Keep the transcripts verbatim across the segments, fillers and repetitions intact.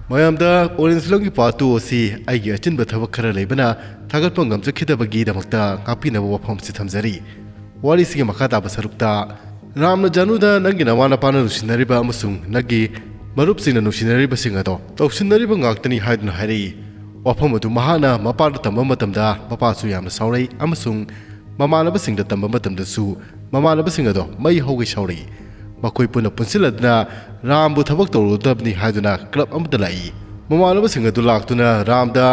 ꯃꯌꯥꯝꯗ ꯑꯣꯔꯦꯟꯖ ꯐꯤꯂꯝꯒꯤ part two ꯑꯁꯤ ꯑꯩꯒꯤ ꯑꯆꯤꯟꯕ ꯊꯕꯛ ꯈꯔ ꯂꯩꯕꯅ ꯊꯥꯒꯠꯄ ꯉꯝꯖꯈꯤꯗꯕꯒꯤꯗꯃꯛꯇ ꯉꯥꯛꯄꯤꯅꯕ ꯋꯥꯐꯝꯁꯤ ꯊꯝꯖꯔꯤ꯫ ꯋꯥꯔꯤꯁꯤꯒꯤ ꯃꯈꯥ ꯇꯥꯕ ꯁꯔꯨꯛꯇ ꯔꯥꯝꯅ ꯖꯥꯅꯨꯗ ꯅꯪꯒꯤ ꯅꯃꯥ ꯅꯄꯥꯅ ꯅꯨꯡꯁꯤꯅꯔꯤꯕ ꯑꯃꯁꯨꯡ ꯅꯪꯒꯤ ꯃꯔꯨꯞꯁꯤꯡꯅ ꯅꯨꯡꯁꯤꯅꯔꯤꯕꯁꯤꯡ ꯑꯗꯣ ꯇꯧꯁꯤꯟꯅꯔꯤꯕ ꯉꯥꯛꯇꯅꯤ ꯍꯥꯏꯗꯨꯅ ꯍꯥꯏꯔꯛꯏ꯫ ꯋꯥꯐꯝ ꯑꯗꯨ ꯃꯍꯥꯛꯅ ꯃꯄꯥꯗ ꯇꯝꯕ ꯃꯇꯝꯗ ꯃꯄꯥꯁꯨ ꯌꯥꯝꯅ ꯁꯥꯎꯔꯛꯏ ꯑꯃꯁꯨꯡ ꯃꯃꯥꯟꯅꯕꯁꯤꯡꯗ ꯇꯝꯕ ꯃꯇꯝꯗꯁꯨ ꯃꯃꯥꯟꯅꯕꯁꯤꯡ ꯑꯗꯣ ꯃꯩ ꯍꯧꯒꯩ ꯁꯥꯎꯔꯛꯏ꯫ ꯃꯈꯣꯏ ꯄꯨꯟꯅ ꯄꯨꯟꯁꯤꯜꯂꯗꯨꯅ ꯔꯥꯝꯕꯨ ꯊꯕꯛ ꯇꯧꯔꯨꯒꯗꯕꯅꯤ ꯍꯥꯏꯗꯨꯅ ꯀ꯭ꯂꯕ ꯑꯃꯗ ꯂꯥꯛꯏ꯫ ꯃꯃꯥꯟꯅꯕꯁꯤꯡ ꯑꯗꯨ ꯂꯥꯛꯇꯨꯅ ꯔꯥꯝꯗ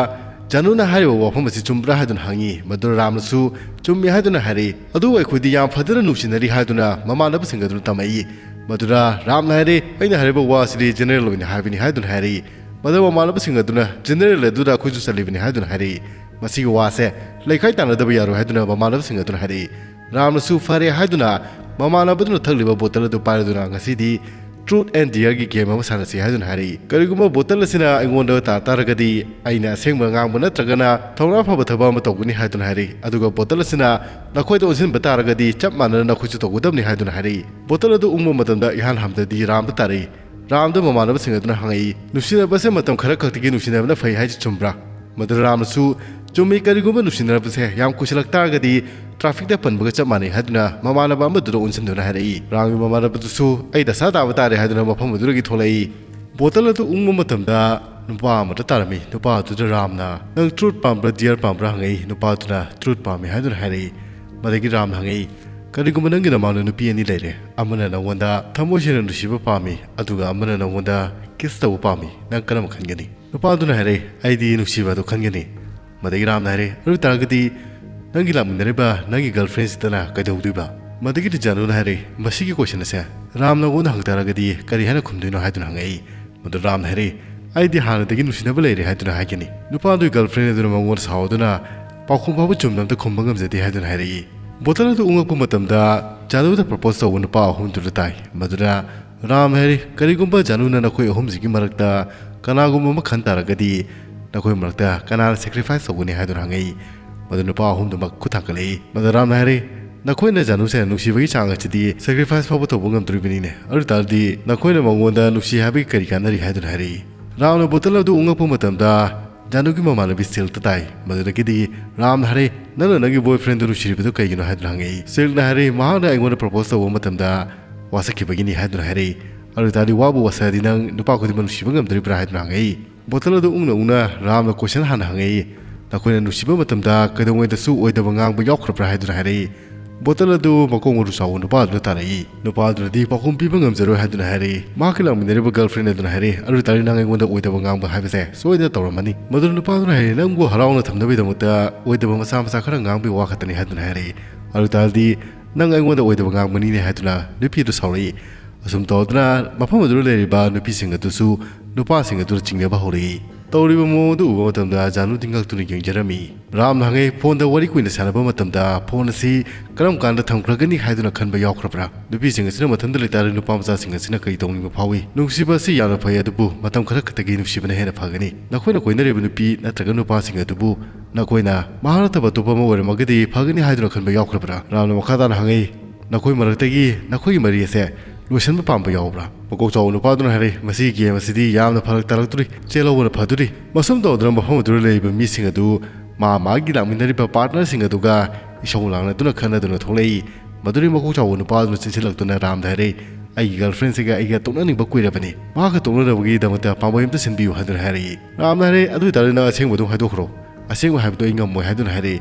ꯖꯥꯅꯨꯅ ꯍꯥꯏꯔꯤꯕ ꯋꯥꯐꯝ ꯑꯁꯤ ꯆꯨꯝꯕ꯭ꯔꯥ ꯍꯥꯏꯗꯨꯅ ꯍꯪꯉꯤ꯫ ꯃꯗꯨꯗ ꯔꯥꯝꯅꯁꯨ ꯆꯨꯝꯃꯤ ꯍꯥꯏꯗꯨꯅ ꯍꯥꯏꯔꯛꯏ꯫ ꯑꯗꯨꯕꯨ ꯑꯩꯈꯣꯏꯗꯤ ꯌꯥꯝ ꯐꯖꯅ ꯅꯨꯡꯁꯤꯅꯔꯤ ꯍꯥꯏꯗꯨꯅ ꯃꯃꯥꯟꯅꯕꯁꯤꯡ ꯑꯗꯨꯅ ꯇꯝꯃꯛꯏ꯫ ꯃꯗꯨꯗ ꯔꯥꯝꯅ ꯍꯥꯏꯔꯦ, "ꯑꯩꯅ ꯍꯥꯏꯔꯤꯕ ꯋꯥ ꯑꯁꯤꯗꯤ ꯖꯦꯅꯦꯔꯦꯜ ꯑꯣꯏꯅ ꯍꯥꯏꯕꯅꯤ" ꯍꯥꯏꯗꯨꯅ ꯍꯥꯏꯔꯛꯏ꯫ ꯃꯗꯨ ꯃꯃꯥꯟꯅꯕꯁꯤꯡ ꯑꯗꯨꯅ, "ꯖꯦꯅꯦꯔꯦꯜ ꯑꯗꯨꯗ ꯑꯩꯈꯣꯏꯁꯨ ꯆꯠꯂꯤꯕꯅꯤ" ꯍꯥꯏꯗꯨꯅ ꯍꯥꯏꯔꯛꯏ꯫ ꯃꯁꯤꯒꯤ ꯋꯥꯁꯦ ꯂꯩꯈꯥꯏ ꯇꯥꯟꯅꯗꯕ ꯌꯥꯔꯣꯏ ꯍꯥꯏꯗꯨꯅ ꯃꯃꯥꯟꯅꯕꯁꯤꯡ ꯑꯗꯨꯅ ꯍꯥꯏꯔꯛꯏ꯫ ꯔꯥꯝꯅꯁꯨ ꯐꯔꯦ ꯍꯥꯏꯗꯨꯅ ꯃꯃꯥꯟꯅꯕꯗꯨꯅ ꯊꯛꯂꯤꯕ ꯕꯣꯇꯜ ꯑꯗꯨ ꯄꯥꯏꯔꯗꯨꯅ ꯉꯁꯤꯗꯤ ꯇ꯭ꯔꯨꯠ ꯑꯦꯟ ꯗꯤꯌꯔꯒꯤ ꯒꯦꯝ ꯑꯃ ꯁꯥꯟꯅꯁꯤ ꯍꯥꯏꯗꯨꯅ ꯍꯥꯏꯔꯛꯏ꯫ "ꯀꯔꯤꯒꯨꯝꯕ ꯕꯣꯇꯜ ꯑꯁꯤꯅ ꯑꯩꯉꯣꯟꯗ ꯇꯥ ꯇꯥꯔꯒꯗꯤ ꯑꯩꯅ ꯑꯁꯦꯡꯕ ꯉꯥꯡꯕ ꯅꯠꯇ꯭ꯔꯒꯅ ꯊꯧꯅꯥ ꯐꯕ ꯊꯕꯛ ꯑꯃ ꯇꯧꯒꯅꯤ" ꯍꯥꯏꯗꯨꯅ ꯍꯥꯏꯔꯛꯏ꯫ "ꯑꯗꯨꯒ ꯕꯣꯇꯜ ꯑꯁꯤꯅ ꯅꯈꯣꯏꯗ ꯑꯣꯟꯁꯤꯟꯕ ꯇꯥꯔꯒꯗꯤ ꯆꯞ ꯃꯥꯟꯅꯅ ꯅꯈꯣꯏꯁꯨ ꯇꯧꯒꯗꯕꯅꯤ" ꯍꯥꯏꯗꯨꯅ ꯍꯥꯏꯔꯛꯏ꯫ ꯕꯣꯇꯜ ꯑꯗꯨ ꯎꯪꯕ ꯃꯇꯝꯗ ꯏꯍꯥꯟ ꯍꯥꯟꯕꯗꯗꯤ ꯔꯥꯝꯗ ꯇꯥꯔꯛꯏ꯫ ꯔꯥꯝꯗ ꯃꯃꯥꯟꯅꯕꯁꯤꯡ ꯑꯗꯨꯅ ꯍꯪꯉꯛꯏ, "ꯅꯨꯡꯁꯤꯅꯕꯁꯦ ꯃꯇꯝ ꯈꯔ ꯈꯛꯇꯒꯤ ꯅꯨꯡꯁꯤꯅꯕꯅ ꯐꯩ ꯍꯥꯏꯁꯤ ꯆꯨꯝꯕ꯭ꯔꯥ?" ꯃꯗꯨꯗ ꯔꯥꯝꯅꯁꯨ, "ꯆꯨꯝꯃꯤ, ꯀꯔꯤꯒꯨꯝꯕ ꯅꯨꯡꯁꯤꯅꯕꯁꯦ ꯌꯥꯝ ꯀꯨꯏꯁꯜꯂꯛ ꯇꯥꯔꯒꯗꯤ ꯇ꯭ꯔꯥꯐꯤꯛꯇ ꯄꯟꯕꯒ ꯆꯞ ꯃꯥꯟꯅꯩ" ꯍꯥꯏꯗꯨꯅ ꯃꯃꯥꯟꯅꯕ ꯑꯃꯗꯨꯗ ꯑꯣꯟꯁꯤꯟꯗꯨꯅ ꯍꯥꯏꯔꯛꯏ꯫ ꯔꯥꯝꯒꯤ ꯃꯃꯥꯟꯅꯕꯗꯨꯁꯨ, "ꯑꯩ ꯗꯁꯥ ꯇꯥꯕ ꯇꯥꯔꯦ" ꯍꯥꯏꯗꯨꯅ ꯃꯐꯝ ꯑꯗꯨꯗꯒꯤ ꯊꯣꯛꯂꯛꯏ꯫ ꯕꯣꯇꯜ ꯑꯗꯨ ꯎꯪꯕ ꯃꯇꯝꯗ ꯅꯨꯄꯥ ꯑꯃꯗ ꯇꯥꯔꯝꯃꯤ꯫ ꯅꯨꯄꯥ ꯑꯗꯨꯗ ꯔꯥꯝꯅ, "ꯅꯪ ꯇ꯭ꯔꯨꯠ ꯄꯥꯝꯕ꯭ꯔꯥ ꯗꯤꯌꯔ ꯄꯥꯝꯕ꯭ꯔꯥ?" ꯍꯪꯉꯛꯏ꯫ ꯅꯨꯄꯥ ꯑꯗꯨꯅ, "ꯇ꯭ꯔꯨꯠ ꯄꯥꯝꯃꯤ" ꯍꯥꯏꯗꯨꯅ ꯍꯥꯏꯔꯛꯏ꯫ ꯃꯗꯒꯤ ꯔꯥꯝꯅ ꯍꯪꯉꯛꯏ, "ꯀꯔꯤꯒꯨꯝꯕ ꯅꯪꯒꯤ ꯅꯃꯥꯡꯗ ꯅꯨꯄꯤ ꯑꯅꯤ ꯂꯩꯔꯦ, ꯑꯃꯅ ꯅꯪꯉꯣꯟꯗ ꯊꯃꯣꯏ ꯁꯦꯡꯅ ꯅꯨꯡꯁꯤꯕ ꯄꯥꯝꯃꯤ, ꯑꯗꯨꯒ ꯑꯃꯅ ꯅꯪꯉꯣꯟꯗ ꯀꯤꯁ ꯇꯧꯕ ꯄꯥꯝꯃꯤ, ꯅꯪ ꯀꯔꯝꯕ ꯈꯟꯒꯅꯤ?" ꯅꯨꯄꯥ ꯑꯗꯨꯅ ꯍꯥꯏꯔꯛꯏ, "ꯑꯩꯗꯤ ꯅꯨꯡꯁꯤꯕ ꯑꯗꯨ ꯈꯟꯒꯅꯤ"꯫ ꯃꯗꯒꯤ ꯔꯥꯝꯅ ꯍꯥꯏꯔꯛꯏ, "ꯑꯗꯨ ꯑꯣꯏ ꯇꯥꯔꯒꯗꯤ ꯅꯪꯒꯤ ꯂꯥꯛꯃꯤꯟꯅꯔꯤꯕ ꯅꯪꯒꯤ ꯒꯔꯜꯐ꯭ꯔꯦꯟꯁꯤꯗꯅ ꯀꯩꯗꯧꯗꯣꯏꯕ?" ꯃꯗꯒꯤꯗꯤ ꯖꯥꯅꯨꯅ ꯍꯥꯏꯔꯛꯏ, "ꯃꯁꯤꯒꯤ ꯀꯣꯏꯁꯟ ꯑꯁꯦ ꯔꯥꯝꯅ ꯑꯩꯉꯣꯟꯗ ꯍꯪ ꯇꯥꯔꯒꯗꯤ ꯀꯔꯤ ꯍꯥꯏꯅ ꯈꯨꯝꯗꯣꯏꯅꯣ?" ꯍꯥꯏꯗꯨꯅ ꯍꯪꯉꯛꯏ꯫ ꯃꯗꯨ ꯔꯥꯝꯅ ꯍꯥꯏꯔꯛꯏ, "ꯑꯩꯗꯤ ꯍꯥꯟꯅꯗꯒꯤ ꯅꯨꯡꯁꯤꯅꯕ ꯂꯩꯔꯦ" ꯍꯥꯏꯗꯨꯅ ꯍꯥꯏꯒꯅꯤ꯫ ꯅꯨꯄꯥ ꯑꯗꯨꯒꯤ ꯒꯔꯜꯐ꯭ꯔꯦꯟ ꯑꯗꯨꯅ ꯃꯉꯣꯟꯗ ꯁꯥꯎꯗꯨꯅ, "ꯄꯥꯎꯈꯨꯝ ꯐꯥꯎꯕ ꯆꯨꯝꯅ ꯑꯝꯇ ꯈꯨꯝꯕ ꯉꯝꯖꯗꯦ" ꯍꯥꯏꯗꯨꯅ ꯍꯥꯏꯔꯛꯏ꯫ ꯕꯣꯇꯜ ꯑꯗꯨ ꯎꯪꯉꯛꯄ ꯃꯇꯝꯗ ꯖꯥꯅꯨꯗ ꯄ꯭ꯔꯄꯣꯁ ꯇꯧꯕ ꯅꯨꯄꯥ ꯑꯍꯨꯝꯗꯨꯗ ꯇꯥꯏ꯫ ꯃꯗꯨꯗ ꯔꯥꯝꯅ ꯍꯥꯏꯔꯤ, "ꯀꯔꯤꯒꯨꯝꯕ ꯖꯥꯅꯨꯅ ꯅꯈꯣꯏ ꯑꯍꯨꯝꯁꯤꯒꯤ ꯃꯔꯛꯇ ꯀꯅꯥꯒꯨꯝꯕ ꯑꯃ ꯈꯟ ꯇꯥꯔꯒꯗꯤ ꯅꯈꯣꯏ ꯃꯔꯛꯇ ꯀꯅꯥꯅ ꯁꯦꯀ꯭ꯔꯤꯐꯥꯏꯁ ꯇꯧꯒꯅꯤ?" ꯍꯥꯏꯗꯨꯅ ꯍꯪꯉꯛꯏ꯫ ꯃꯗꯨ ꯅꯨꯄꯥ ꯑꯍꯨꯝꯗꯨꯃꯛ ꯈꯨꯠ ꯊꯥꯡꯒꯠꯂꯛꯏ꯫ ꯃꯗꯨ ꯔꯥꯝꯅ ꯍꯥꯏꯔꯤ, "ꯅꯈꯣꯏꯅ ꯖꯥꯅꯨꯁꯦ ꯅꯨꯡꯁꯤꯕꯒꯤ ꯆꯥꯡ ꯑꯁꯤꯗꯤ ꯁꯦꯀ꯭ꯔꯤꯐꯥꯏꯁ ꯐꯥꯎꯕ ꯇꯧꯕ ꯉꯝꯗꯣꯔꯤꯕꯅꯤꯅꯦ꯫ ꯑꯗꯨ ꯑꯣꯏ ꯇꯥꯔꯗꯤ ꯅꯈꯣꯏꯅ ꯃꯉꯣꯟꯗ ꯅꯨꯡꯁꯤ ꯍꯥꯏꯕꯒꯤ ꯀꯔꯤ ꯀꯥꯟꯅꯔꯤ?" ꯍꯥꯏꯗꯨꯅ ꯍꯥꯏꯔꯛꯏ꯫ ꯔꯥꯝꯅ ꯕꯣꯇꯜ ꯑꯗꯨ ꯎꯪꯉꯛꯄ ꯃꯇꯝꯗ ꯖꯥꯅꯨꯒꯤ ꯃꯃꯥꯟꯅꯕꯤ ꯁꯤꯜꯛꯇ ꯇꯥꯏ꯫ ꯃꯗꯨꯗꯒꯤꯗꯤ ꯔꯥꯝꯅ ꯍꯥꯏꯔꯦ, "ꯅꯪꯅ ꯅꯪꯒꯤ ꯕꯣꯏ ꯐ꯭ꯔꯦꯟꯗꯨ ꯅꯨꯡꯁꯤꯔꯤꯕꯗꯨ ꯀꯩꯒꯤꯅꯣ?" ꯍꯥꯏꯗꯨꯅ ꯍꯪꯉꯛꯏ꯫ ꯁꯤꯜꯛꯅ ꯍꯥꯏꯔꯦ, "ꯃꯍꯥꯛꯅ ꯑꯩꯉꯣꯟꯗ ꯄ꯭ꯔꯄꯣꯁ ꯇꯧꯕ ꯃꯇꯝꯗ ꯋꯥꯁꯛꯈꯤꯕꯒꯤꯅꯤ" ꯍꯥꯏꯗꯨꯅ ꯍꯥꯏꯔꯛꯏ꯫ "ꯑꯗꯨ ꯑꯣꯏꯇꯥꯔꯗꯤ ꯋꯥꯕꯨ ꯋꯥꯁꯛꯑꯗꯤ ꯅꯪ ꯅꯨꯄꯥ ꯈꯨꯗꯤꯡꯃꯛ ꯅꯨꯡꯁꯤꯕ ꯉꯝꯗꯣꯔꯤꯕ꯭ꯔꯥ?" ꯍꯥꯏꯗꯨꯅ ꯍꯪꯉꯛꯏ꯫ ꯕꯣꯇꯜ ꯑꯗꯨ ꯎꯪꯅ ꯎꯪꯅ ꯔꯥꯝꯅ ꯀꯣꯏꯁꯟ ꯍꯥꯟꯅ ꯍꯪꯉꯛꯏ, "ꯅꯈꯣꯏꯅ ꯅꯨꯡꯁꯤꯕ ꯃꯇꯝꯗ ꯀꯩꯗꯧꯉꯩꯗꯁꯨ ꯑꯣꯏꯗꯕ ꯉꯥꯡꯕ ꯌꯥꯎꯈ꯭ꯔꯕ꯭ꯔꯥ?" ꯍꯥꯏꯗꯨꯅ ꯍꯥꯏꯔꯛꯏ꯫ ꯕꯣꯇꯜ ꯑꯗꯨ ꯃꯀꯣꯛ ꯃꯔꯨ ꯆꯥꯎꯕ ꯅꯨꯄꯥ ꯑꯗꯨꯗ ꯇꯥꯔꯛꯏ꯫ ꯅꯨꯄꯥ ꯑꯗꯨꯅꯗꯤ ꯄꯥꯎꯈꯨꯝ ꯄꯤꯕ ꯉꯝꯖꯔꯣꯏ ꯍꯥꯏꯗꯨꯅ ꯍꯥꯏꯔꯛꯏ꯫ ꯃꯍꯥꯛꯀꯤ ꯂꯥꯛꯃꯤꯟꯅꯔꯤꯕ ꯒꯔꯜꯐ꯭ꯔꯦꯟ ꯑꯗꯨꯅ ꯍꯥꯏꯔꯛꯏ, "ꯑꯗꯨ ꯑꯣꯏꯇꯥꯔꯗꯤ ꯅꯪ ꯑꯩꯉꯣꯟꯗ ꯑꯣꯏꯗꯕ ꯉꯥꯡꯕ ꯍꯥꯏꯕꯁꯦ ꯁꯣꯏꯗꯅ ꯇꯧꯔꯝꯃꯅꯤ꯫" ꯃꯗꯨꯅ ꯅꯨꯄꯥ ꯑꯗꯨꯅ ꯍꯥꯏꯔꯛꯏ, "ꯅꯪꯕꯨ ꯍꯔꯥꯎꯅ ꯊꯝꯅꯕꯒꯤꯗꯃꯛꯇ ꯑꯣꯏꯗꯕ ꯃꯆꯥ ꯃꯆꯥ ꯈꯔ ꯉꯥꯡꯕꯒꯤ ꯋꯥ ꯈꯛꯇꯅꯤ" ꯍꯥꯏꯗꯨꯅ ꯍꯥꯏꯔꯛꯏ꯫ "ꯑꯗꯨ ꯑꯣꯏꯇꯥꯔꯗꯤ ꯅꯪ ꯑꯩꯉꯣꯟꯗ ꯑꯣꯏꯗꯕ ꯉꯥꯡꯕꯅꯤꯅꯦ" ꯍꯥꯏꯗꯨꯅ ꯅꯨꯄꯤ ꯑꯗꯨ ꯁꯥꯎꯔꯛꯏ꯫ ꯑꯁꯨꯝ ꯇꯧꯗꯨꯅ ꯃꯐꯝ ꯑꯗꯨꯗ ꯂꯩꯔꯤꯕ ꯅꯨꯄꯤꯁꯤꯡ ꯑꯗꯨꯁꯨ ꯅꯨꯄꯥꯁꯤꯡ ꯑꯗꯨꯅ ꯆꯤꯡꯅꯕ ꯍꯧꯔꯛꯏ꯫ ꯇꯧꯔꯤꯕ ꯃꯑꯣꯡ ꯑꯗꯨ ꯎꯕ ꯃꯇꯝꯗ ꯖꯥꯅꯨꯗꯤ ꯉꯛꯇꯨꯅ ꯌꯦꯡꯖꯔꯝꯃꯤ꯫ ꯔꯥꯝꯅ ꯍꯪꯉꯦ, "ꯐꯣꯟꯗ ꯋꯥꯔꯤ ꯀꯨꯏꯅ ꯁꯥꯟꯅꯕ ꯃꯇꯝꯗ ꯐꯣꯟ ꯑꯁꯤ ꯀꯔꯝ ꯀꯥꯟꯗ ꯊꯝꯈ꯭ꯔꯒꯅꯤ ꯍꯥꯏꯗꯨꯅ ꯈꯟꯕ ꯌꯥꯎꯈ꯭ꯔꯕ꯭ꯔꯥ? ꯅꯨꯄꯤꯁꯤꯡ ꯑꯁꯤꯅ ꯃꯊꯟꯇ ꯂꯩꯇꯥꯔꯗꯤ ꯅꯨꯄꯥ ꯃꯆꯥꯁꯤꯡ ꯑꯁꯤꯅ ꯀꯔꯤ ꯇꯧꯅꯤꯡꯕ ꯐꯥꯎꯏ? ꯅꯨꯡꯁꯤꯕ ꯑꯁꯤ ꯌꯥꯝꯅ ꯐꯩ, ꯑꯗꯨꯕꯨ ꯃꯇꯝ ꯈꯔ ꯈꯛꯇꯒꯤ ꯅꯨꯡꯁꯤꯕꯅ ꯍꯦꯟꯅ ꯐꯒꯅꯤ꯫ ꯅꯈꯣꯏꯅ ꯀꯣꯏꯅꯔꯤꯕ ꯅꯨꯄꯤ ꯅꯠꯇ꯭ꯔꯒ ꯅꯨꯄꯥꯁꯤꯡ ꯑꯗꯨꯕꯨ ꯅꯈꯣꯏꯅ ꯃꯍꯥꯛ ꯅꯠꯇꯕ ꯑꯇꯣꯞꯄ ꯑꯃ ꯑꯣꯏꯔꯝꯃꯒꯗꯤ ꯐꯒꯅꯤ ꯍꯥꯏꯗꯨꯅ ꯈꯟꯕ ꯌꯥꯎꯈ꯭ꯔꯕ꯭ꯔꯥ?" ꯔꯥꯝꯅ ꯃꯈꯥ ꯇꯥꯅ ꯍꯪꯉꯛꯏ, "ꯅꯈꯣꯏ ꯃꯔꯛꯇꯒꯤ ꯅꯈꯣꯏꯒꯤ ꯃꯔꯤ ꯑꯁꯦ ꯂꯣꯏꯁꯤꯟꯕ ꯄꯥꯝꯕ ꯌꯥꯎꯕ꯭ꯔꯥ?" ꯃꯀꯣꯛ ꯆꯥꯎꯕ ꯅꯨꯄꯥꯗꯨꯅ ꯍꯥꯏꯔꯛꯏ, "ꯃꯁꯤꯒꯤ ꯒꯦꯝ ꯑꯁꯤꯗꯤ ꯌꯥꯝꯅ ꯐꯔꯛ ꯇꯥꯔꯛꯇꯣꯔꯤ, ꯆꯦꯜꯍꯧꯕꯅ ꯐꯗꯣꯔꯤ꯫" ꯃꯁꯨꯝ ꯇꯧꯗꯨꯅ ꯃꯐꯝ ꯑꯗꯨꯗ ꯂꯩꯔꯤꯕ ꯃꯤꯁꯤꯡ ꯑꯗꯨ ꯃꯥ ꯃꯥꯒꯤ ꯂꯥꯛꯃꯤꯟꯅꯔꯤꯕ ꯄꯥꯔꯠꯅꯔꯁꯤꯡ ꯑꯗꯨꯒ ꯏꯁꯧ ꯂꯥꯡꯅꯗꯨꯅ ꯈꯠꯅꯗꯨꯅ ꯊꯣꯛꯂꯛꯏ꯫ ꯃꯗꯨꯗꯤ ꯃꯀꯣꯛ ꯆꯥꯎꯕ ꯅꯨꯄꯥ ꯑꯗꯨꯅ ꯆꯦꯟꯁꯤꯜꯂꯛꯇꯨꯅ ꯔꯥꯝꯗ ꯍꯥꯏꯔꯛꯏ, "ꯑꯩꯒꯤ ꯒꯔꯜꯐ꯭ꯔꯦꯟꯁꯤꯒ ꯑꯩꯒ ꯇꯣꯛꯅꯅꯤꯡꯕ ꯀꯨꯏꯔꯕꯅꯤ꯫ ꯃꯍꯥꯛꯀ ꯇꯣꯛꯅꯅꯕꯒꯤꯗꯃꯛꯇ ꯄꯥꯝꯕꯩ ꯑꯝꯇ ꯁꯤꯟꯕꯤꯌꯨ" ꯍꯥꯏꯗꯨꯅ ꯍꯥꯏꯔꯛꯏ꯫ ꯔꯥꯝꯅ ꯍꯥꯏꯔꯛꯏ, "ꯑꯗꯨ ꯑꯣꯏꯇꯥꯔꯗꯤ ꯅꯪ ꯑꯁꯦꯡꯕ ꯑꯗꯨꯝ ꯍꯥꯏꯗꯣꯛꯈ꯭ꯔꯣ꯫ ꯑꯁꯦꯡꯕ ꯍꯥꯏꯕꯗꯣ ꯑꯩ ꯉꯝꯃꯣꯏ" ꯍꯥꯏꯗꯨꯅ ꯍꯥꯏꯔꯛꯏ꯫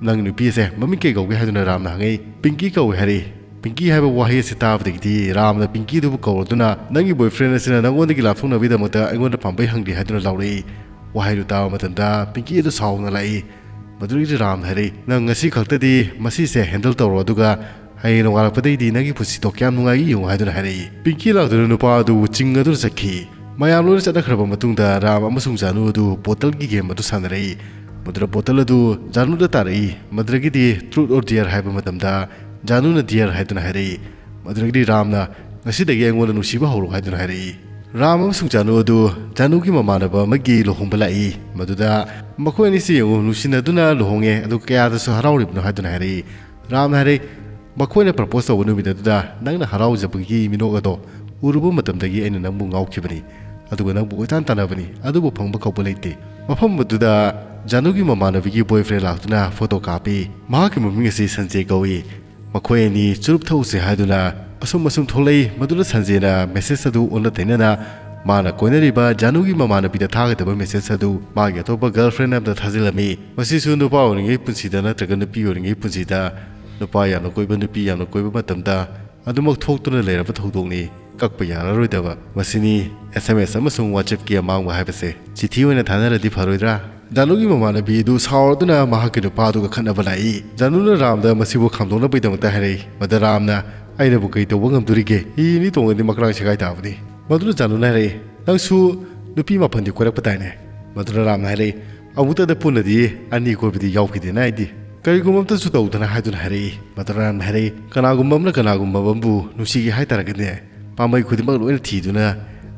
"ꯅꯪ ꯅꯨꯄꯤ ꯑꯁꯦ ꯃꯃꯤꯡ ꯀꯩ ꯀꯧꯒꯦ?" ꯍꯥꯏꯗꯨꯅ ꯔꯥꯝꯅ ꯍꯪꯉꯛꯏ꯫ "ꯄꯤꯡꯀꯤ ꯀꯧꯏ" ꯍꯥꯏꯔꯛꯏ꯫ ꯄꯤꯡꯀꯤ ꯍꯥꯏꯕ ꯋꯥꯍꯩ ꯑꯁꯤ ꯇꯥꯕꯗꯒꯤꯗꯤ ꯔꯥꯝꯅ ꯄꯤꯡꯀꯤꯗꯨꯕꯨ ꯀꯧꯔꯗꯨꯅ, "ꯅꯪꯒꯤ ꯕꯣꯏꯐ꯭ꯔꯦꯟ ꯑꯁꯤꯅ ꯅꯪꯉꯣꯟꯗꯒꯤ ꯂꯥꯞꯊꯣꯛꯅꯕꯒꯤꯗꯃꯛꯇ ꯑꯩꯉꯣꯟꯗ ꯄꯥꯝꯕꯩ ꯍꯪꯂꯤ" ꯍꯥꯏꯗꯨꯅ ꯂꯥꯎꯔꯛꯏ꯫ ꯋꯥꯍꯩꯗꯨ ꯇꯥꯕ ꯃꯇꯝꯗ ꯄꯤꯡꯀꯤ ꯑꯗꯨ ꯁꯥꯎꯅ ꯂꯥꯛꯏ꯫ ꯃꯗꯨꯗꯒꯤꯗꯤ ꯔꯥꯝꯅ ꯍꯥꯏꯔꯛꯏ, "ꯅꯪ ꯉꯁꯤ ꯈꯛꯇꯗꯤ ꯃꯁꯤꯁꯦ ꯍꯦꯟꯗꯜ ꯇꯧꯔꯣ, ꯑꯗꯨꯒ ꯍꯌꯦꯡ ꯅꯣꯡꯉꯥꯜꯂꯛꯄꯗꯒꯤꯗꯤ ꯅꯪꯒꯤ ꯄꯨꯟꯁꯤꯗꯣ ꯀꯌꯥꯝ ꯅꯨꯡꯉꯥꯏꯒꯦ ꯌꯦꯡꯉꯨ" ꯍꯥꯏꯗꯨꯅ ꯍꯥꯏꯔꯛꯏ꯫ ꯄꯤꯡꯀꯤ ꯂꯥꯛꯇꯨꯅ ꯅꯨꯄꯥ ꯑꯗꯨꯕꯨ ꯆꯤꯡ ꯑꯗꯨꯅ ꯆꯠꯈꯤ꯫ ꯃꯌꯥꯝ ꯂꯣꯏꯅ ꯆꯠꯅꯈ꯭ꯔꯕ ꯃꯇꯨꯡꯗ ꯔꯥꯝ ꯑꯃꯁꯨꯡ ꯖꯥꯅꯨ ꯑꯗꯨ ꯕꯣꯇꯜꯒꯤ ꯒꯦꯝ ꯑꯗꯨ ꯁꯥꯟꯅꯔꯛꯏ꯫ ꯃꯗꯨꯗ ꯕꯣꯇꯜ ꯑꯗꯨ ꯖꯥꯅꯨꯗ ꯇꯥꯔꯛꯏ꯫ ꯃꯗꯨꯗꯒꯤꯗꯤ truth or dare ꯍꯥꯏꯕ ꯃꯇꯝꯗ ꯖꯥꯅꯨꯅ dare ꯍꯥꯏꯗꯨꯅ ꯍꯥꯏꯔꯛꯏ꯫ ꯃꯗꯨꯗꯒꯤꯗꯤ ꯔꯥꯝꯅ, "ꯉꯁꯤꯗꯒꯤ ꯑꯩꯉꯣꯟꯗ ꯅꯨꯡꯁꯤꯕ ꯍꯧꯔꯣ" ꯍꯥꯏꯗꯨꯅ ꯍꯥꯏꯔꯛꯏ꯫ ꯔꯥꯝ ꯑꯃꯁꯨꯡ ꯖꯥꯅꯨ ꯑꯗꯨ ꯖꯥꯅꯨꯒꯤ ꯃꯃꯥꯟꯅꯕ ꯑꯃꯒꯤ ꯂꯨꯍꯣꯡꯕ ꯂꯥꯛꯏ꯫ ꯃꯗꯨꯗ ꯃꯈꯣꯏ ꯑꯅꯤꯁꯤ ꯌꯦꯡꯉꯨ, ꯅꯨꯡꯁꯤꯅꯗꯨꯅ ꯂꯨꯍꯣꯡꯉꯦ, ꯑꯗꯨ ꯀꯌꯥꯗꯁꯨ ꯍꯔꯥꯎꯔꯤꯕꯅꯣ ꯍꯥꯏꯗꯨꯅ ꯍꯥꯏꯔꯛꯏ꯫ ꯔꯥꯝꯅ ꯍꯥꯏꯔꯛꯏ, "ꯃꯈꯣꯏꯅ ꯄ꯭ꯔꯄꯣꯁ ꯇꯧꯕ ꯅꯨꯃꯤꯠ ꯑꯗꯨꯗ ꯅꯪꯅ ꯍꯔꯥꯎꯖꯕꯒꯤ ꯃꯤꯅꯣꯛ ꯑꯗꯣ ꯎꯔꯨꯕ ꯃꯇꯝꯗꯒꯤ ꯑꯩꯅ ꯅꯪꯕꯨ ꯉꯥꯎꯈꯤꯕꯅꯤ꯫ ꯑꯗꯨꯒ ꯅꯪꯕꯨ ꯀꯣꯏꯇꯥꯟ ꯇꯥꯟꯅꯕꯅꯤ, ꯑꯗꯨꯕꯨ ꯐꯪꯕ ꯀꯧꯕ ꯂꯩꯇꯦ꯫ ꯃꯐꯝ ꯑꯗꯨꯗ ꯖꯥꯅꯨꯒꯤ ꯃꯃꯥꯟꯅꯕꯤꯒꯤ boyfriend ꯂꯥꯛꯇꯨꯅ photo ꯀꯥꯞꯄꯤ꯫ ꯃꯍꯥꯛꯀꯤ ꯃꯃꯤꯡ ꯑꯁꯤ ꯁꯟꯖꯦ ꯀꯧꯏ꯫ ꯃꯈꯣꯏ ꯑꯅꯤ ꯆꯨꯔꯨꯞ ꯊꯛꯎꯁꯦ ꯍꯥꯏꯗꯨꯅ ꯑꯁꯨꯝ ꯑꯁꯨꯝ ꯊꯣꯛꯂꯛꯏ꯫ ꯃꯗꯨꯗ ꯁꯟꯖꯦꯅ message ꯑꯗꯨ ꯑꯣꯟꯅ ꯇꯩꯅꯅ ꯃꯥꯅ ꯀꯣꯏꯅꯔꯤꯕ ꯖꯥꯅꯨꯒꯤ ꯃꯃꯥꯟꯅꯕꯤꯗ ꯊꯥꯒꯗꯕ message ꯑꯗꯨ ꯃꯥꯒꯤ ꯑꯇꯣꯞꯄ girlfriend ꯑꯃꯗ ꯊꯥꯖꯤꯜꯂꯝꯃꯤ꯫ ꯃꯁꯤꯁꯨ ꯅꯨꯄꯥ ꯑꯣꯏꯔꯤꯉꯩ ꯄꯨꯟꯁꯤꯗ ꯅꯠꯇ꯭ꯔꯒ ꯅꯨꯄꯤ ꯑꯣꯏꯔꯤꯉꯩ ꯄꯨꯟꯁꯤꯗ ꯅꯨꯄꯥ ꯌꯥꯝꯅ ꯀꯣꯏꯕ, ꯅꯨꯄꯤ ꯌꯥꯝꯅ ꯀꯣꯏꯕ ꯃꯇꯝꯗ ꯑꯗꯨꯃꯛ ꯊꯣꯛꯇꯨꯅ ꯂꯩꯔꯕ ꯊꯧꯗꯣꯛꯅꯤ꯫ ꯀꯛꯄ ꯌꯥꯔꯔꯣꯏꯗꯕ꯫ ꯃꯁꯤꯅꯤ S M S ꯑꯃꯁꯨꯡ WhatsAppꯀꯤ ꯑꯃꯥꯡꯕ ꯍꯥꯏꯕꯁꯦ꯫ ꯆꯤꯊꯤ ꯑꯣꯏꯅ ꯊꯥꯅꯔꯗꯤ ꯐꯔꯣꯏꯗ꯭ꯔꯥ? ꯖꯥꯅꯨꯒꯤ ꯃꯃꯥꯟꯅꯕꯤ ꯑꯗꯨ ꯁꯥꯎꯔꯗꯨꯅ ꯃꯍꯥꯛꯀꯤ ꯅꯨꯄꯥꯗꯨꯒ ꯈꯠꯅꯕ ꯂꯥꯛꯏ꯫ ꯖꯥꯅꯨꯅ ꯔꯥꯝꯗ ꯃꯁꯤꯕꯨ ꯈꯥꯝꯗꯣꯛꯅꯕꯒꯤꯗꯃꯛꯇ ꯍꯥꯏꯔꯛꯏ꯫ ꯃꯗ ꯔꯥꯝꯅ, "ꯑꯩꯅꯕꯨ ꯀꯔꯤ ꯇꯧꯕ ꯉꯝꯗꯣꯔꯤꯒꯦ? ꯍꯤ ꯑꯅꯤ ꯇꯣꯡꯉꯗꯤ ꯃꯈ꯭ꯔꯥꯡ ꯁꯦꯒꯥꯏ ꯇꯥꯕꯅꯤ꯫" ꯃꯗꯨꯅ ꯖꯥꯅꯨꯅ ꯍꯥꯏꯔꯛꯏ, "ꯅꯪꯁꯨ ꯅꯨꯄꯤ ꯃꯥꯄꯟꯗꯤ ꯀꯣꯏꯔꯛꯄ ꯇꯥꯏꯅꯦ?" ꯃꯗꯨꯅ ꯔꯥꯝꯅ ꯍꯥꯏꯔꯛꯏ, "ꯑꯃꯨꯛꯇꯗ ꯄꯨꯟꯅꯗꯤ ꯑꯅꯤ ꯀꯣꯏꯕꯗꯤ ꯌꯥꯎꯈꯤꯗꯦꯅ ꯑꯩꯗꯤ꯫ ꯀꯔꯤꯒꯨꯝꯕ ꯑꯝꯇꯁꯨ ꯇꯧꯗꯅ" ꯍꯥꯏꯗꯨꯅ ꯍꯥꯏꯔꯛꯏ꯫ ꯃꯗꯨꯅ ꯔꯥꯝꯅ ꯍꯥꯏꯔꯛꯏ, "ꯀꯅꯥꯒꯨꯝꯕ ꯑꯃꯅ ꯀꯅꯥꯒꯨꯝꯕ ꯑꯃꯕꯨ ꯅꯨꯡꯁꯤꯒꯦ ꯍꯥꯏꯇꯥꯔꯒꯗꯤ ꯄꯥꯝꯕꯩ ꯈꯨꯗꯤꯡꯃꯛ ꯂꯣꯏꯅ ꯊꯤꯗꯨꯅ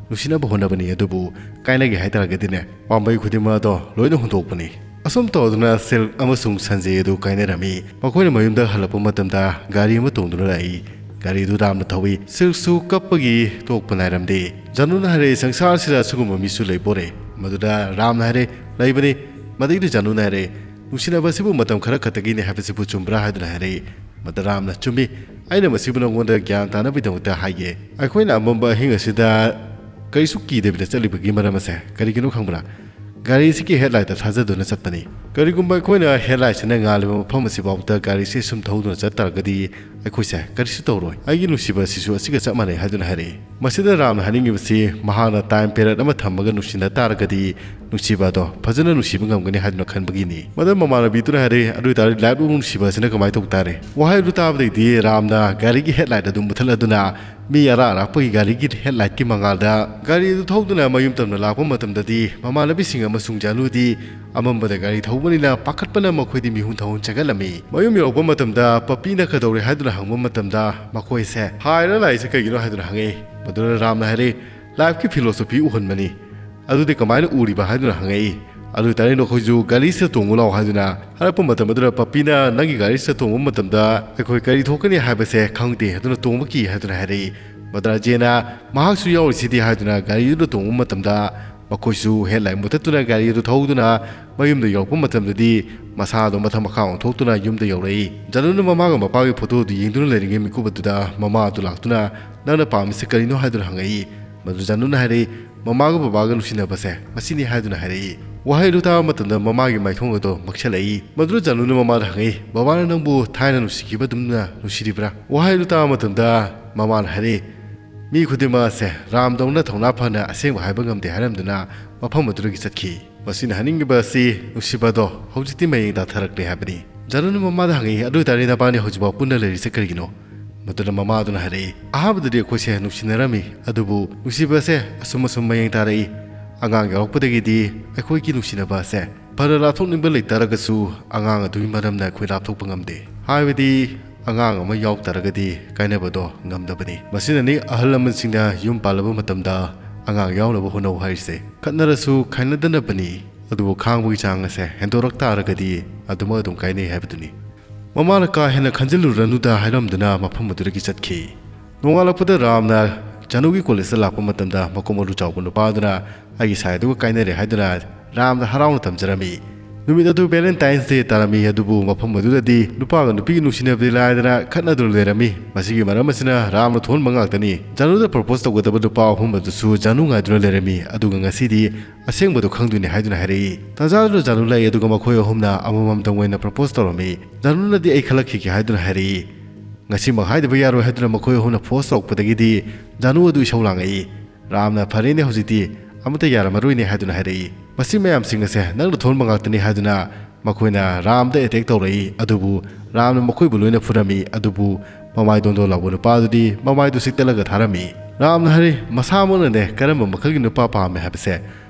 ꯅꯨꯡꯁꯤꯅꯕ ꯍꯣꯠꯅꯕꯅꯤ, ꯑꯗꯨꯕꯨ ꯀꯥꯏꯅꯒꯦ ꯍꯥꯏꯇꯥꯔꯒꯗꯤꯅꯦ, ꯄꯥꯝꯕꯩ ꯈꯨꯗꯤꯡꯃꯛ ꯑꯗꯣ ꯂꯣꯏꯅ ꯍꯨꯟꯗꯣꯛꯄꯅꯤ꯫" ꯑꯁꯨꯝ ꯇꯧꯗꯨꯅ ꯁꯤꯜ ꯑꯃꯁꯨꯡ ꯁꯟꯖꯦ ꯑꯗꯨ ꯀꯥꯏꯅꯔꯝꯃꯤ꯫ ꯃꯈꯣꯏꯅ ꯃꯌꯨꯝꯗ ꯍꯜꯂꯛꯄ ꯃꯇꯝꯗ ꯒꯥꯔꯤ ꯑꯃ ꯇꯣꯡꯗꯨꯅ ꯂꯥꯛꯏ꯫ ꯒꯥꯔꯤꯗꯨ ꯔꯥꯝꯅ ꯊꯧꯏ꯫ ꯁꯤꯜꯁꯨ ꯀꯞꯄꯒꯤ ꯇꯣꯛꯄ ꯅꯥꯏꯔꯝꯗꯦ꯫ ꯖꯥꯅꯨꯅ ꯍꯥꯏꯔꯛꯏ, "ꯁꯪꯁꯥꯔꯁꯤꯗ ꯑꯁꯤꯒꯨꯝꯕ ꯃꯤꯁꯨ ꯂꯩꯕꯣꯔꯦ?" ꯃꯗꯨꯗ ꯔꯥꯝꯅ ꯍꯥꯏꯔꯦ, "ꯂꯩꯕꯅꯤ꯫" ꯃꯗꯩꯗ ꯖꯥꯅꯨꯅ ꯍꯥꯏꯔꯦ, "ꯅꯨꯡꯁꯤꯅꯕ ꯑꯁꯤꯕꯨ ꯃꯇꯝ ꯈꯔ ꯈꯛꯇꯒꯤꯅꯦ ꯍꯥꯏꯕꯁꯤꯕꯨ ꯆꯨꯝꯕ꯭ꯔꯥ?" ꯍꯥꯏꯗꯨꯅ ꯍꯥꯏꯔꯛꯏ꯫ ꯃꯗ ꯔꯥꯝꯅ, "ꯆꯨꯝꯃꯤ, ꯑꯩꯅ ꯃꯁꯤꯕꯨ ꯅꯉꯣꯟꯗ ꯒ꯭ꯌꯥꯟ ꯇꯥꯅꯕꯒꯤꯗꯃꯛꯇ ꯍꯥꯏꯒꯦ꯫ ꯑꯩꯈꯣꯏꯅ ꯑꯃꯝꯕ ꯑꯍꯤꯡ ꯑꯁꯤꯗ ꯀꯔꯤꯁꯨ ꯀꯤꯗꯕꯤꯗ ꯆꯠꯂꯤꯕꯒꯤ ꯃꯔꯝ ꯑꯁꯦ ꯀꯔꯤꯒꯤꯅꯣ ꯈꯪꯕ꯭ꯔꯥ? ꯒꯥꯔꯤ ꯑꯁꯤꯒꯤ headlightꯇ ꯊꯥꯖꯗꯨꯅ ꯆꯠꯄꯅꯤ꯫ ꯀꯔꯤꯒꯨꯝꯕ ꯑꯩꯈꯣꯏꯅ headlightꯁꯤꯅ ꯉꯥꯜꯂꯤꯕ ꯃꯐꯝ ꯑꯁꯤꯐꯥꯎꯗ ꯒꯥꯔꯤꯁꯤ ꯁꯨꯝ ꯊꯧꯗꯨꯅ ꯆꯠ ꯇꯥꯔꯒꯗꯤ ꯑꯩꯈꯣꯏꯁꯦ ꯀꯔꯤꯁꯨ ꯇꯧꯔꯣꯏ꯫ ꯑꯩꯒꯤ ꯅꯨꯡꯁꯤꯕ ꯑꯁꯤꯁꯨ ꯑꯁꯤꯒ ꯆꯞ ꯃꯥꯟꯅꯩ" ꯍꯥꯏꯗꯨꯅ ꯍꯥꯏꯔꯛꯏ꯫ ꯃꯁꯤꯗ ꯔꯥꯝꯅ ꯍꯥꯏꯅꯤꯡꯉꯤꯕꯁꯤ ꯃꯍꯥꯛꯅ time period ꯑꯃ ꯊꯝꯃꯒ ꯅꯨꯡꯁꯤꯅ ꯇꯥꯔꯒꯗꯤ ꯅꯨꯡꯁꯤꯕ ꯑꯗꯣ ꯐꯖꯅ ꯅꯨꯡꯁꯤꯕ ꯉꯝꯒꯅꯤ ꯍꯥꯏꯗꯨꯅ ꯈꯟꯕꯒꯤꯅꯤ꯫ ꯃꯗꯨ ꯃꯃꯥꯟꯅꯕꯤꯗꯨꯅ ꯍꯥꯏꯔꯛꯏ, "ꯑꯗꯨ ꯑꯣꯏꯇꯥꯔꯗꯤ life long ꯅꯨꯡꯁꯤꯕ ꯑꯁꯤꯅ ꯀꯃꯥꯏꯅ ꯇꯧ ꯇꯥꯔꯦ?" ꯋꯥꯍꯩ ꯑꯗꯨ ꯇꯥꯕꯗꯩꯗꯤ ꯔꯥꯝꯅ ꯒꯥꯔꯤꯒꯤ headlight ꯑꯗꯨ ꯃꯨꯊꯠꯂꯗꯨꯅ ꯃꯤ ꯑꯔꯥꯛ ꯑꯔꯥꯛꯄꯒꯤ ꯒꯥꯔꯤꯒꯤ headlightꯀꯤ ꯃꯉꯥꯜꯗ ꯒꯥꯔꯤ ꯑꯗꯨ ꯊꯧꯗꯨꯅ ꯃꯌꯨꯝ ꯇꯝꯅ ꯂꯥꯛꯄ ꯃꯇꯝꯗꯗꯤ ꯃꯃꯥꯟꯅꯕꯤꯁꯤꯡ ꯑꯃꯁꯨꯡ ꯖꯥꯅꯨꯗꯤ ꯑꯃꯝꯕꯗ ꯒꯥꯔꯤ ꯊꯧꯕꯅꯤꯅ ꯄꯥꯈꯠꯄꯅ ꯃꯈꯣꯏꯗꯤ ꯃꯤꯍꯨꯟ ꯊꯥꯍꯨꯟ ꯆꯪꯍꯜꯂꯝꯃꯤ꯫ ꯃꯌꯨꯝ ꯌꯧꯔꯛꯄ ꯃꯇꯝꯗ ꯄꯄꯤꯅ ꯀꯩꯗꯧꯔꯦ ꯍꯥꯏꯗꯨꯅ ꯍꯪꯕ ꯃꯇꯝꯗ ꯃꯈꯣꯏꯁꯦ ꯍꯥꯏꯔ ꯂꯥꯛꯏꯁꯦ ꯀꯩꯒꯤꯅꯣ ꯍꯥꯏꯗꯨꯅ ꯍꯪꯉꯛꯏ꯫ ꯃꯗꯨꯗ ꯔꯥꯝꯅ ꯍꯥꯏꯔꯛꯏ, "Lifeꯀꯤ philosophy ꯎꯍꯟꯕꯅꯤ꯫ ꯑꯗꯨꯗꯤ ꯀꯃꯥꯏꯅ ꯎꯔꯤꯕ?" ꯍꯥꯏꯗꯨꯅ ꯍꯪꯉꯛꯏ꯫ "ꯑꯗꯨ ꯑꯣꯏꯇꯥꯔꯗꯤ ꯅꯈꯣꯏꯁꯨ ꯒꯥꯔꯤꯁꯤꯗ ꯇꯣꯡꯉꯨ ꯂꯥꯛꯑꯣ" ꯍꯥꯏꯗꯨꯅ ꯍꯥꯏꯔꯛꯄ ꯃꯇꯝ ꯑꯗꯨꯗ ꯄꯄꯤꯅ, "ꯅꯪꯒꯤ ꯒꯥꯔꯤꯁꯤꯗ ꯇꯣꯡꯕ ꯃꯇꯝꯗ ꯑꯩꯈꯣꯏ ꯀꯔꯤ ꯊꯣꯛꯀꯅꯤ ꯍꯥꯏꯕꯁꯦ ꯈꯪꯗꯦ, ꯑꯗꯨꯅ ꯇꯣꯡꯕ ꯀꯤ" ꯍꯥꯏꯗꯨꯅ ꯍꯥꯏꯔꯛꯏ꯫ ꯃꯗꯨꯗ ꯔꯥꯖꯦꯟꯅ ꯃꯍꯥꯛꯁꯨ ꯌꯥꯎꯔꯤꯁꯤꯗꯤ ꯍꯥꯏꯗꯨꯅ ꯒꯥꯔꯤꯗꯨꯗ ꯇꯣꯡꯕ ꯃꯇꯝꯗ ꯃꯈꯣꯏꯁꯨ ꯍꯦꯠꯂꯥꯏꯠ ꯃꯨꯊꯠꯇꯨꯅ ꯒꯥꯔꯤ ꯑꯗꯨ ꯊꯧꯗꯨꯅ ꯃꯌꯨꯝꯗ ꯌꯧꯔꯛꯄ ꯃꯇꯝꯗꯗꯤ ꯃꯁꯥꯗꯣ ꯃꯊꯛ ꯃꯈꯥ ꯑꯣꯟꯊꯣꯛꯇꯨꯅ ꯌꯨꯝꯗ ꯌꯧꯔꯛꯏ꯫ ꯖꯥꯅꯨꯅ ꯃꯃꯥꯒ ꯃꯄꯥꯒꯤ ꯐꯣꯇꯣ ꯑꯗꯨ ꯌꯦꯡꯗꯨꯅ ꯂꯩꯔꯤꯉꯩ ꯃꯤꯀꯨꯞ ꯑꯗꯨꯗ ꯃꯃꯥ ꯑꯗꯨ ꯂꯥꯛꯇꯨꯅ "ꯅꯪꯅ ꯄꯥꯝꯃꯤꯁꯤ ꯀꯔꯤꯅꯣ?" ꯍꯥꯏꯗꯨꯅ ꯍꯪꯉꯛꯏ꯫ ꯃꯗꯨ ꯖꯥꯅꯨꯅ ꯍꯥꯏꯔꯛꯏ, "ꯃꯃꯥꯒ ꯕꯕꯥꯒ ꯅꯨꯡꯁꯤꯅꯕꯁꯦ ꯃꯁꯤꯅꯤ" ꯍꯥꯏꯗꯨꯅ ꯍꯥꯏꯔꯛꯏ꯫ ꯋꯥꯍꯩ ꯑꯗꯨ ꯇꯥꯕ ꯃꯇꯝꯗ ꯃꯃꯥꯒꯤ ꯃꯥꯏꯊꯣꯡ ꯑꯗꯣ ꯃꯛꯁꯜꯂꯛꯏ꯫ ꯃꯗꯨꯗ ꯖꯥꯅꯨꯅ ꯃꯃꯥꯗ ꯍꯪꯉꯛꯏ, "ꯕꯕꯥꯅ ꯅꯪꯕꯨ ꯊꯥꯏꯅ ꯅꯨꯡꯁꯤꯈꯤꯕ ꯑꯗꯨꯝꯅ ꯅꯨꯡꯁꯤꯔꯤꯕ꯭ꯔꯥ?" ꯋꯥꯍꯩ ꯑꯗꯨ ꯇꯥꯕ ꯃꯇꯝꯗ ꯃꯃꯥꯅ ꯍꯥꯏꯔꯛꯏ, "ꯃꯤ ꯈꯨꯗꯤꯡꯃꯛ ꯑꯁꯦ ꯔꯥꯝꯗꯧꯅ ꯊꯧꯅꯥ ꯐꯅ ꯑꯁꯦꯡꯕ ꯍꯥꯏꯕ ꯉꯝꯗꯦ" ꯍꯥꯏꯔꯝꯗꯨꯅ ꯃꯐꯝ ꯑꯗꯨꯗꯒꯤ ꯆꯠꯈꯤ꯫ ꯃꯁꯤꯅ ꯍꯥꯏꯅꯤꯡꯉꯤꯕ ꯑꯁꯤ ꯅꯨꯡꯁꯤꯕꯗꯣ ꯍꯧꯖꯤꯛꯇꯤ ꯃꯌꯦꯡ ꯇꯥꯊꯔꯛꯂꯦ ꯍꯥꯏꯕꯅꯤ꯫ ꯖꯥꯅꯨꯅ ꯃꯃꯥꯗ ꯍꯪꯉꯛꯏ, "ꯑꯗꯨ ꯑꯣꯏꯇꯥꯔꯗꯤ ꯅꯕꯥꯅꯤ ꯍꯧꯖꯤꯛꯐꯥꯎ ꯄꯨꯟꯅ ꯂꯩꯔꯤꯁꯦ ꯀꯔꯤꯒꯤꯅꯣ?" ꯃꯗꯨꯗ ꯃꯃꯥꯗꯨꯅ ꯍꯥꯏꯔꯛꯏ, "ꯑꯍꯥꯟꯕꯗꯗꯤ ꯑꯩꯈꯣꯏꯁꯦ ꯅꯨꯡꯁꯤꯅꯔꯝꯃꯤ, ꯑꯗꯨꯕꯨ ꯅꯨꯡꯁꯤꯕꯁꯦ ꯑꯁꯨꯝ ꯑꯁꯨꯝ ꯃꯌꯦꯡ ꯇꯥꯔꯛꯏ꯫ ꯑꯉꯥꯡ ꯌꯥꯎꯔꯛꯄꯗꯒꯤꯗꯤ ꯑꯩꯈꯣꯏꯒꯤ ꯅꯨꯡꯁꯤꯅꯕ ꯑꯁꯦ ꯐꯅ ꯂꯥꯞꯊꯣꯛꯅꯤꯡꯕ ꯂꯩꯇꯥꯔꯒꯁꯨ ꯑꯉꯥꯡ ꯑꯗꯨꯒꯤ ꯃꯔꯝꯅ ꯑꯩꯈꯣꯏ ꯂꯥꯞꯊꯣꯛꯄ ꯉꯝꯗꯦ꯫ ꯍꯥꯏꯕꯗꯤ ꯑꯉꯥꯡ ꯑꯃ ꯌꯥꯎ ꯇꯥꯔꯒꯗꯤ ꯀꯥꯏꯅꯕꯗꯣ ꯉꯝꯗꯕꯅꯤ꯫ ꯃꯁꯤꯅꯅꯤ ꯑꯍꯜ ꯂꯃꯟꯁꯤꯡꯅ ꯌꯨꯝ ꯄꯥꯜꯂꯕ ꯃꯇꯝꯗ ꯑꯉꯥꯡ ꯌꯥꯎꯅꯕ ꯍꯣꯠꯅꯧ ꯍꯥꯏꯔꯤꯁꯦ꯫ ꯈꯠꯅꯔꯁꯨ ꯈꯥꯏꯅꯗꯅꯕꯅꯤ, ꯑꯗꯨꯕꯨ ꯈꯥꯡꯕꯒꯤ ꯆꯥꯡ ꯑꯁꯦ ꯍꯦꯟꯗꯣꯔꯛ ꯇꯥꯔꯒꯗꯤ ꯑꯗꯨꯃꯛ ꯑꯗꯨꯝ ꯀꯥꯏꯅꯩ ꯍꯥꯏꯕꯗꯨꯅꯤ"꯫ ꯃꯃꯥꯅ ꯀꯥ ꯍꯦꯟꯅ ꯈꯟꯖꯤꯜꯂꯨꯔꯅꯨꯗ ꯍꯥꯏꯔꯝꯗꯨꯅ ꯃꯐꯝ ꯑꯗꯨꯗꯒꯤ ꯆꯠꯈꯤ꯫ ꯅꯣꯡꯉꯥꯜꯂꯛꯄꯗ ꯔꯥꯝꯅ ꯖꯥꯅꯨꯒꯤ ꯀꯣꯂꯦꯖꯇ ꯂꯥꯛꯄ ꯃꯇꯝꯗ ꯃꯀꯣꯛ ꯃꯔꯨ ꯆꯥꯎꯕ ꯅꯨꯄꯥ ꯑꯗꯨꯅ ꯑꯩꯒꯤ ꯁꯥꯏ ꯑꯗꯨꯒ ꯀꯥꯏꯅꯔꯦ ꯍꯥꯏꯗꯨꯅ ꯔꯥꯝꯗ ꯍꯔꯥꯎꯅ ꯇꯝꯖꯔꯝꯃꯤ꯫ ꯅꯨꯃꯤꯠ ꯑꯗꯨ Valentine's Day ꯇꯥꯔꯝꯃꯤ, ꯑꯗꯨꯕꯨ ꯃꯐꯝ ꯑꯗꯨꯗꯗꯤ ꯅꯨꯄꯥꯒ ꯅꯨꯄꯤꯒꯤ ꯅꯨꯡꯁꯤꯅꯕꯗꯤ ꯂꯥꯏꯗꯅ ꯈꯠꯅꯗꯨꯅ ꯂꯩꯔꯝꯃꯤ꯫ ꯃꯁꯤꯒꯤ ꯃꯔꯝ ꯑꯁꯤꯅ ꯔꯥꯝꯅ ꯊꯣꯛꯍꯟꯕ ꯉꯥꯛꯇꯅꯤ꯫ ꯖꯥꯅꯨꯗ propose ꯇꯧꯒꯗꯕ ꯅꯨꯄꯥ ꯑꯍꯨꯝ ꯑꯗꯨꯁꯨ ꯖꯥꯅꯨ ꯉꯥꯏꯗꯨꯅ ꯂꯩꯔꯝꯃꯤ, ꯑꯗꯨꯒ ꯉꯁꯤꯗꯤ ꯑꯁꯦꯡꯕꯗꯨ ꯈꯪꯗꯣꯏꯅꯤ ꯍꯥꯏꯗꯨꯅ ꯍꯥꯏꯔꯛꯏ꯫ ꯇꯥꯟꯖꯥꯗꯨꯗ ꯖꯥꯅꯨ ꯂꯥꯛꯏ, ꯑꯗꯨꯒ ꯃꯈꯣꯏ ꯑꯍꯨꯝꯅ ꯑꯃꯃꯝꯇꯪ ꯑꯣꯏꯅ propose ꯇꯧꯔꯝꯃꯤ꯫ ꯖꯥꯅꯨꯅꯗꯤ "ꯑꯩ ꯈꯜꯂꯛꯈꯤꯒꯦ" ꯍꯥꯏꯗꯨꯅ ꯍꯥꯏꯔꯛꯏ꯫ ꯉꯁꯤꯃꯛ ꯍꯥꯏꯗꯕ ꯌꯥꯔꯣꯏ ꯍꯥꯏꯗꯨꯅ ꯃꯈꯣꯏ ꯑꯍꯨꯝꯅ force ꯇꯧꯔꯛꯄꯗꯒꯤꯗꯤ ꯖꯥꯅꯨ ꯑꯗꯨ ꯏꯁꯧ ꯂꯥꯡꯉꯛꯏ꯫ ꯔꯥꯝꯅ "ꯐꯔꯦꯅꯦ, ꯍꯧꯖꯤꯛꯇꯤ ꯑꯃꯠꯇ ꯌꯥꯔꯝꯃꯔꯣꯏꯅꯦ" ꯍꯥꯏꯗꯨꯅ ꯍꯥꯏꯔꯛꯏ꯫ "ꯃꯁꯤ ꯃꯌꯥꯝꯁꯤꯡ ꯑꯁꯦ ꯅꯪꯅ ꯊꯣꯛꯍꯟꯕ ꯉꯥꯛꯇꯅꯤ" ꯍꯥꯏꯗꯨꯅ ꯃꯈꯣꯏꯅ ꯔꯥꯝꯗ attack ꯇꯧꯔꯛꯏ꯫ ꯑꯗꯨꯕꯨ ꯔꯥꯝꯅ ꯃꯈꯣꯏꯕꯨ ꯂꯣꯏꯅ ꯐꯨꯔꯝꯃꯤ꯫ ꯑꯗꯨꯕꯨ ꯃꯃꯥꯏ ꯗꯣꯟꯗꯣꯟ ꯂꯥꯎꯕ ꯅꯨꯄꯥ ꯑꯗꯨꯗꯤ ꯃꯃꯥꯏꯗꯨ ꯁꯤꯛꯇꯠꯂꯒ ꯊꯥꯔꯝꯃꯤ꯫ ꯔꯥꯝꯅ ꯍꯥꯏꯔꯛꯏ, "ꯃꯁꯥꯃꯛꯅꯅꯦ ꯀꯔꯝꯕ ꯃꯈꯜꯒꯤ ꯅꯨꯄꯥ ꯄꯥꯝꯃꯦ ꯍꯥꯏꯕꯁꯦ